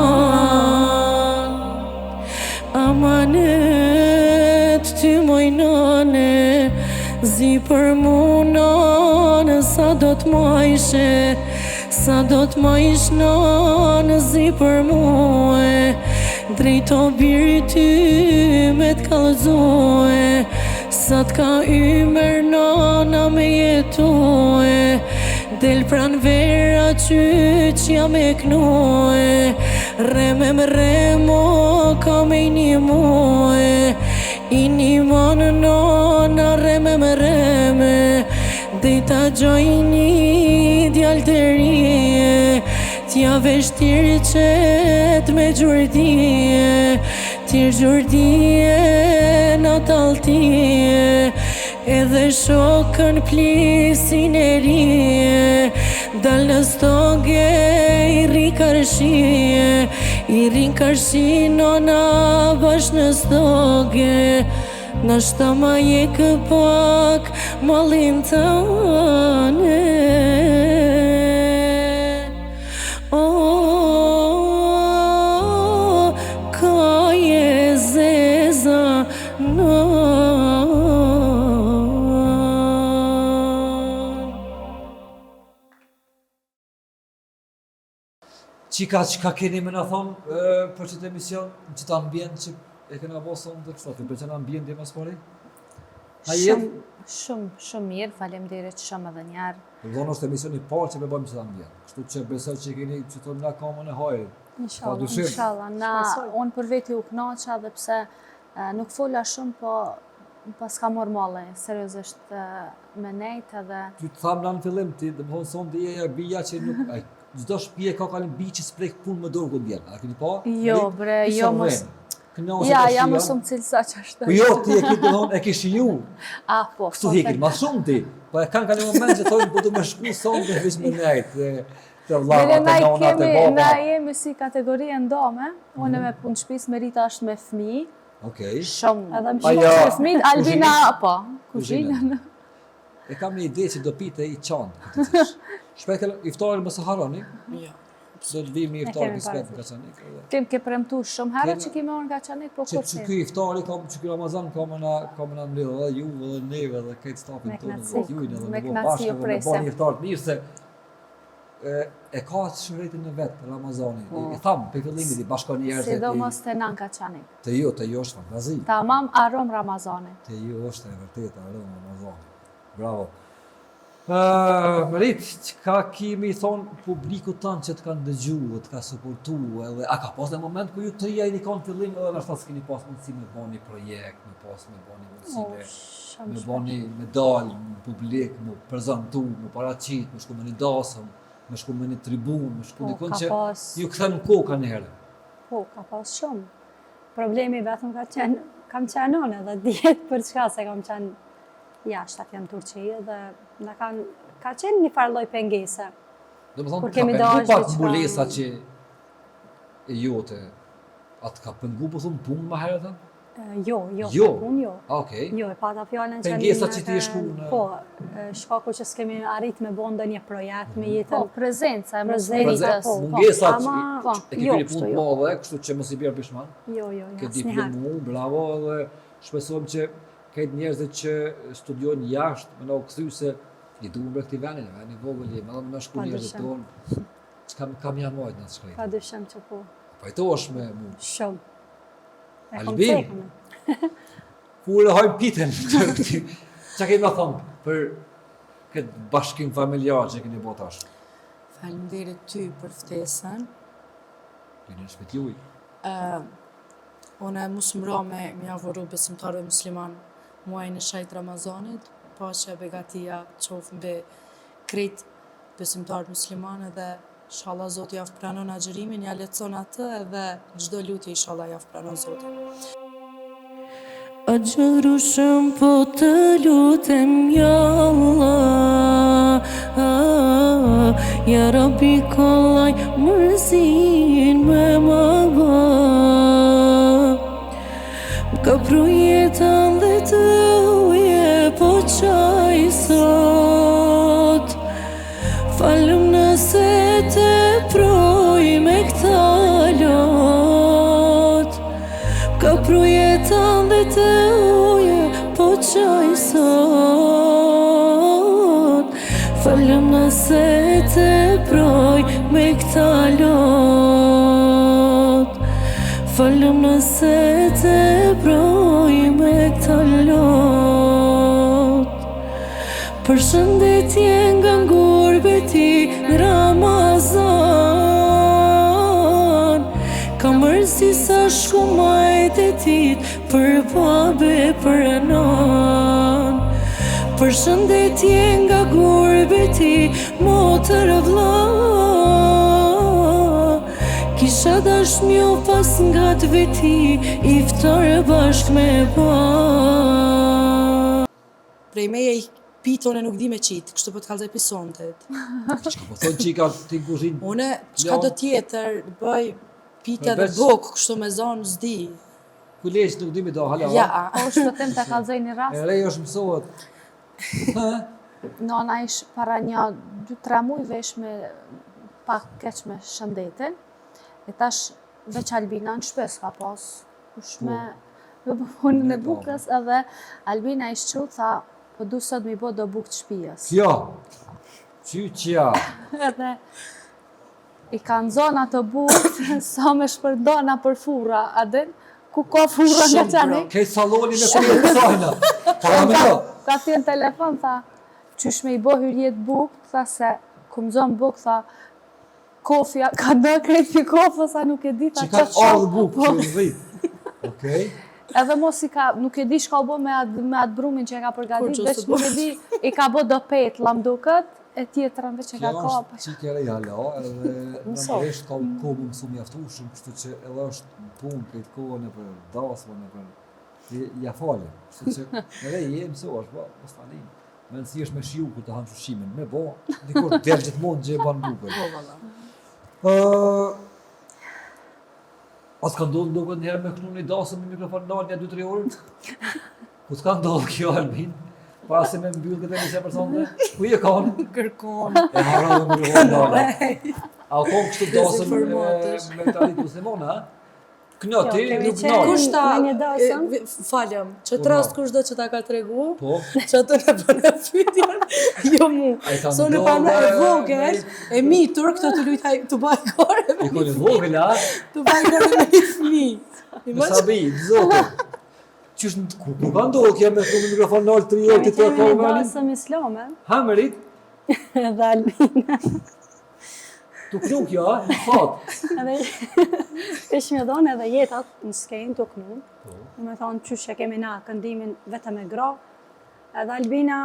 Amanet ty moj nane Zi për mu nanë Sa do të majshe Sa do të majsh nanë Zi për mue Drejto biri ty me t'kallëzue Sa t'ka ymer nana me jetue Del pranvera qyq jam e knue Reme më remo ka me i nimue I nimon nona reme më reme Dejta gjojni djallë të rije T'ja veshtirë qetë me gjurdije Tirë gjurdije në talltije Edhe shokën plisin e rije Dal në stoge i rri karshije I rri karshi nona bash në stoge Nashta ma jekë pak mallin tane O, ka je zeza non. Çika, çka keni me na thonë për qëtë emision, në qëtë ambient që e kena bo sonte, kështu, të pëlqen ambienti më së pari? Shumë, shumë, shumë mirë, faleminderit shumë edhe njerë. Do të thonë është emisioni i parë që po bëjmë qëtë ambient. Kështu që besoj që keni që thonë na kamën e hajrit. Inshallah. Inshallah. Na unë për veti u knaqa edhe pse nuk fola shumë, po paska marrë malli, seriozisht me nejt edhe... Ty të thamë në fillim, ti dhe më thonë sonte je e bija që nuk... Çdo shtëpi e ka kalin bi që s'prek punë me dorë kur vjen. A keni pa? Jo, bre, jo mos. Ja, ja më shumë cilësa që është. Po jo, ti e ke të thonë, e ke shiju. A, po. Kështu po, hikin, ma shumë ti. Po e kanë ka një moment që thonë, po du me shku sonte veç me nejt. Te vllava, te nona, te baba. Na jemi si kategori e ndame, unë mhm. me punë shpis, Merita është me fmi. Okej. Shumë. Edhe më shumë me fmi, Albina, po, kuzhinën. E kam një ide që do pite i qanë. këtë Shpejt iftarin mos e harroni. Jo. Do të vijmë një iftar kismet në Kaçanik. Ti më ke premtu shumë herë që kemi orë në Kaçanik, po kur Që ky iftari, kam, që ky Ramazan ka me na, ka me na mbledhë edhe ju edhe neve edhe këtë stafin tonë dhe ju edhe me bo bashkë dhe me bo një iftar të mirë se e, e ka atë shëretin në vetë Ramazani. Po. E, e tham, prej fillimit i bashkon njerëzit. Sidomos te na në Kaçanik. Te ju, te ju është fantazi. Tamam aromë Ramazani. Te ju është e vërtetë aromë Ramazani. Bravo. Uh, Merit, çka ki me i thonë publikut tanë që të kanë dëgju dhe të ka suportu edhe, a ka pas një moment ku ju të trija jeni kanë fillim edhe nashta s'keni pas mundësi me bo një projekt, me pas me bo një mundësi oh, me, me bo një me dal në publik, me prezentu, me paraqit, me shku me një dasëm, me shku me një tribun, me shku po, dikun që pas... ju kthen në kohë ka njëherë. Po, ka pas shumë. Problemi vetëm ka qenë, kam qenë unë edhe dihet për çka se kam qenë jashtë atje në Turqi dhe na kanë ka qenë një farë lloj pengese. Do të thonë, ka pengu pak mbulesa që e jote, a të ka pengu po thon punë më herët? Jo, jo, jo. punë jo. Okej. Jo, e pata fjalën që Pengesa që ti je shku në Po, shkaku që s'kemi arrit me bo ndonjë projekt me jetën. Po, prezenca e mos po, Mungesa që po, e ke jo, kryer punë të jo. madhe, kështu që mos i bjer pishman. Jo, jo, jo. Ke diplomu, bravo edhe shpresojmë që krejt njerëzit që studiojnë jashtë, me na u kthy se i duam bre këtij vendi, vend i vogël jemi, edhe me na shku njerëzit tonë. Çka kam ja majt në shkret. Pa dyshim që po. Pajtohesh me mu. Shumë. Albin, kur e hajmë pitën, çka ke me thonë për këtë bashkim familjar që keni bo tash? Faleminderit ty për ftesën. Jeni në shpi t'juj. Uh, unë mos më me me ja uru besimtarëve musliman muajin e shejt Ramazanit, paqja e begatia qoftë mbi krejt besimtarët musliman edhe Ishalla Zoti jav pranon agjërimin, ja lehtëson atë edhe çdo lutje ishalla jav pranon Zoti. Agjërushëm po të lutem ja Allah Ja Rabbi kollaj mërzin me ma ba M'ka pru jeta dhe të uje po qaj sot Falëm nëse teproj me këta lot M'ka pru jeta dhe të uje po qaj sot Falëm nëse teproj me këta lot Falëm nëse teproj me këta lot Përshëndetje nga gurbeti në Ramazan Kam mërzi sa shku majt e tit për babë e për nan Përshëndetje nga gurbeti motër vlla Kisha dash m'ju pas ngat veti iftar bashk me ba Prej meje i pite unë nuk di me qitë, kështu po të kallzoj pi sontit. Çka po thonë çika ti në kuzhinë? Unë çka do tjetër, bëj pite dhe bukë, kështu me zonë s'di. Kuleq nuk di mi do, hala. Ja. Po shpëtim ta kallzoj një rast. E re është mësohet. Nona ish para një 2-3 mujve ish me pak keq me shëndetin. E tash veç Albina në shpi s'ka pas kush me po. me punën e bukës edhe Albina ish çu tha po du sot mi bo do bukë të shpijës. Kjo. Qyqja. Edhe. I kanë zonë ato bukë, sa me shpërnda për furra, a din? Ku ka furra nga qani? Krejt salloni me krejt kësajna. Pa me to. Ka thënë telefon, tha, qysh me i bo hyrjet bukë, tha se, kum zonë bukë, tha, kofja, ka do krejt për kofë, sa nuk e di, tha, Që ka qatë ardhë bukë, Po. që në rritë. Okej. Edhe mos i ka, nuk e di shka u bo me atë, me atë brumin që e ka përgatit, Kur që veç s'u nuk e di, i ka bo do petlla më duket, e tjetrën veç e Kjo ka kap. është çike e re hala, edhe normalisht ka kohë më mësu mjaftueshëm, kështu që edhe është në punë këtë kohë nëpër dasma, nëpër i- ja falim. Kështu që edhe je mësohesh, po mos ta lin. Me rëndësi është me shiju kur të hanë ushqimin, me bo, dikur del gjithmonë gjë e ban bukur. Po, valla. Ë A s'ka ndodhë ndokët njëherë me kënu një dasëm me mikrofon nalë një 2-3 orë? Ku s'ka ndodhë kjo, Albin? Para se me mbyllë këtë emision për sonte? Ku je konë? Kërkon. E harrove mikrofon nalë. A u konë kështu dasëm me, Dezinformatësh. me traditë muslimane, ha? Këno Jo, ti, kemi nuk qenë- nalë. Kush ta... Me një dasëm? e, Falëm, që Po, të rast no. kush do që ta ka tregu, Po, që ato në bënë pyetjen, jo mu. A i ka So në pa ndodhë e vogël, e mitur, këto të lujt haj- të baj gore me i konë vogël, ha? të baj gore me një fëmijë. Me Imagine. sabi, të zotë. Qysh, në- ku, ku ka ndodhë kjo me kënu me mikrofon nalë 3 orë, ti të Kemi e qenë ka një dasëm islame, Ha, Merit, edhe Albina. tu knu kjo, ha? Në fat. Edhe ish me dhonë edhe jetat në skenë të knu. Do me thonë qysh e kemi na këndimin vetëm me gra. Edhe Albina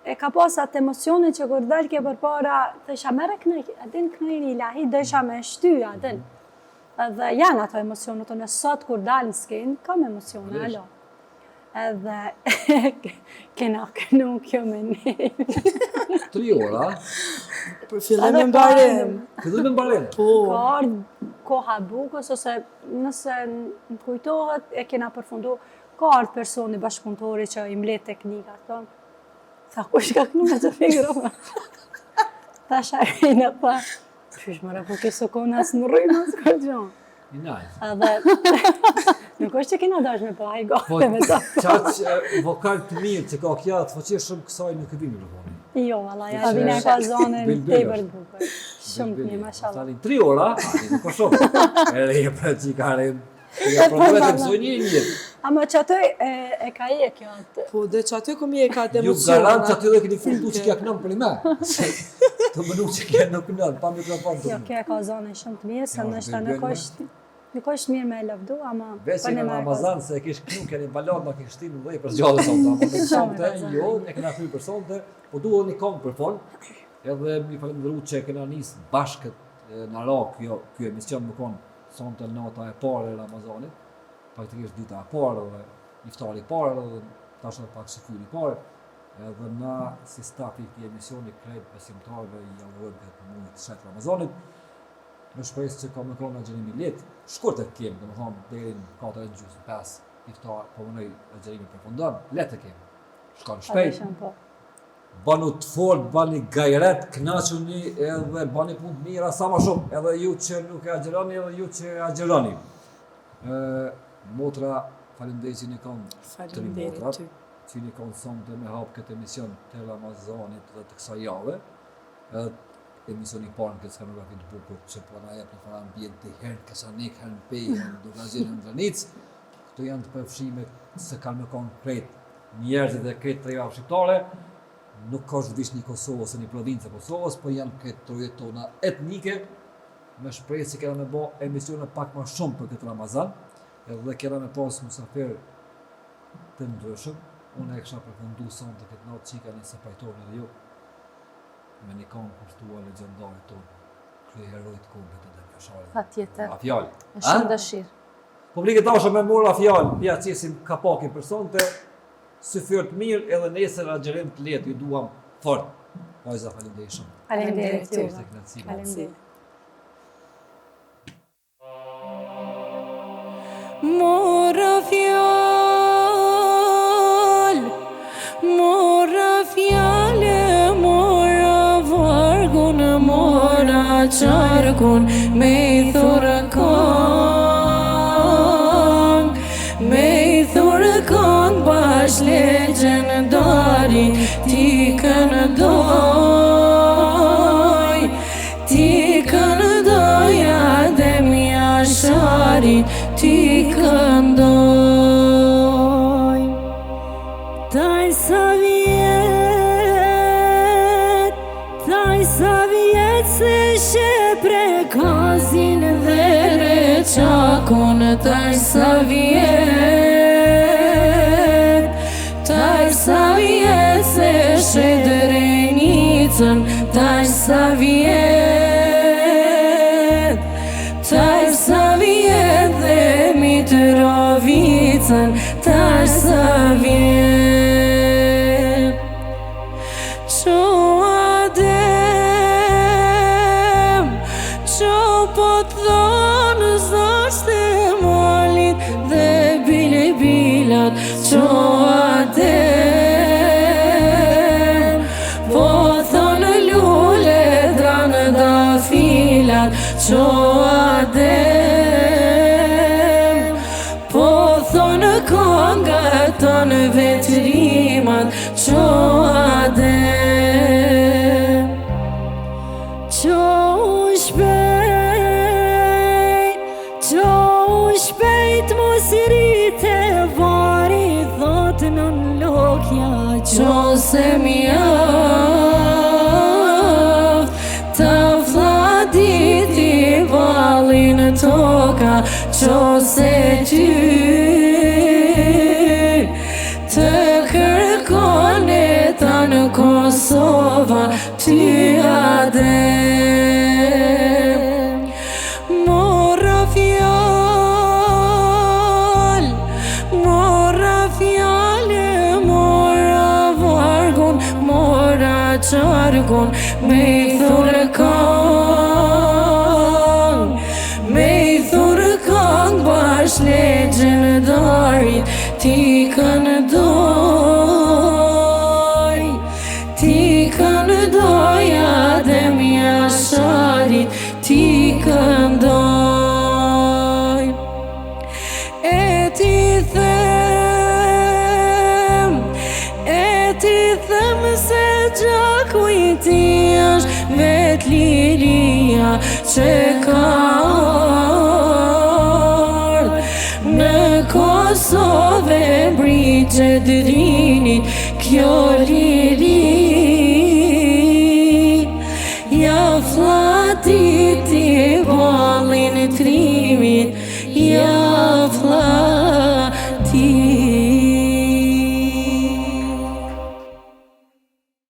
e ka pas atë emocionin që kur dal ke përpara, thësha merre kënaj, a din kënaj një ilahi, dësha me shty, a din. Edhe janë ato emocionet, unë sot kur dal në skenë, kam emocione, Vërtet. alo. Edhe kena kënu kjo me ne. 3 orë, ha? Për fillim e mbarim. Fillim e mbarim. Po. Ka ardhë koha e bukës, ose nëse më kujtohet, e kena përfundu, ka ardhë personi bashkëpunëtori që i mbledh teknikat, po. Tha, kush ka kënu me të figrova? Tha Sharina, tha, qysh mëre, po ke sokon as në rrymë, as kërë gjo. I nice. Edhe, nuk është që kena dash me pa, i Po, gate me ta. qaq e, vokal të mirë që ka kjo të fuqishëm kësaj nuk e bi mikrofoni. Jo, valla, Që- Albina ka zonën Bilbil tepër është. të bukur. Shumë të mirë, mashallah. Tani 3 ora, a nuk është shumë. Edhe je për që ka re. Ja po vetëm mësoj një një. Ama që aty e, e ka e kjo atë. Po, dhe që aty ku mi e ka të Ju emocione. garant që aty dhe keni kuptu që kja kënon për ime. Të mënu që kja nuk kënon, pa mikrofon të Jo, mënu. kjo e ka zonën shumë të mirë, se Jo, ndoshta bilbil, nuk është nuk është mirë me e lavdu, ama Veç për në ne me e ka Ramazan se e kish kënu, keni balon, na kish shtinë dhe për zgjallë sonte, apo me Shumë sonte, e ka jo, ne kena kry për sonte, po duhet një këngë për fol, edhe mi falenderu që e kena nis bashkët e, në ra kjo, ky emision më konë sonte nata e parë e Ramazanit, praktikisht dita e parë dhe iftari i parë dhe tash edhe pak syfyri i parë, edhe na si stafi i këtij emisioni krejt besimtarëve i urojmë këtë muaj të shenjtë Ramazanit, me shpresë që ka me konë agjërimi i lehtë, shkurt e kemi, domethënë deri në 4 e gjysmë, 5 iftar, po mendoj agjërimi përfundon, lehtë e kemi. Shkon shpejt, Shumë, po. banu të fort, bani gajret, kënaquni edhe bani punë të mira sa më shumë, edhe ju që nuk e agjëroni, edhe ju që e agjëroni. Ë motra, faleminderit që një kanë tri Faleminderit motrat, ty. që një kanë sonte me hap këtë emision të Ramazanit dhe të kësaj jave. Edhe emisioni i parë në këtë skenografi të bukur që po na jep një farë ambienti herë në Kaçanik, herë në Pejë, herë në Dukagjin, herë në Drenicë. Këto janë të përfshime se kanë me konë krejt njerëzit dhe krejt trevave shqiptare. Nuk është veç një Kosovë ose një provincë e Kosovës, po janë krejt trojet tona etnike. Me shpresë që kena me bo emisione pak më shumë për këtë Ramazan, edhe kena me pas musafir të ndryshëm. Unë e kisha përfundu sonte këtë natë çika nëse pajtoheni edhe ju me një këngë kushtuar legjendarit tonë, kryeheroit të kombit Adem Jasharit. Patjetër. Mora fjalë. Me shumë A? dëshirë. Publikë dashur me mora fjalë, ja qesim kapakin për sonte, syfyr të mirë edhe nesër agjërim të lehtë, ju duam fort. Vajza, faleminderit shumë. Faleminderit Faleminderit ty. juve. Ishte kënaqësi. Faleminderit. Mora fjalë, mora fjalë, mora vargun, mora qarkun, me i thurë kong, me i thurë kong, bash legjendari, ti këndoj, ti këndoj. Taj sa vjet, taj sa vjet se she Prekazin dhe Reçakun. Taj sa vjet, taj sa vjet se she Drenicën. Taj sa vjet, taj sa vjet dhe Mitrovicën. Taj sa vjet. Qo Adem, qo po t'thonë zogjt e malit dhe bilbilat. Qo Adem, po thonë lule drandafilat. Qo Adem, po thonë konga tonë vetrimat. Qo Adem, qo shpejt, qo shpejt mos rrite vari, thot në lokja. Qo se mjaft, ta fladiti ballin toka. Qo se ty të kërkon e ta në Kosova, ty Adem. Mora fjall, mora fjall, mora vargun, mora qarkun, me i thurë kang, me i thurë kang, bash legendarit, ti këndoj, ti këndoj Adem Jasharit, ti këndoj. E ti them, e ti them se gjaku i ti është vet liria që ka ardh në Kosovë e brigjet Drinit, kjo liri. Ja flatiti ballin trimit, ja flatiti.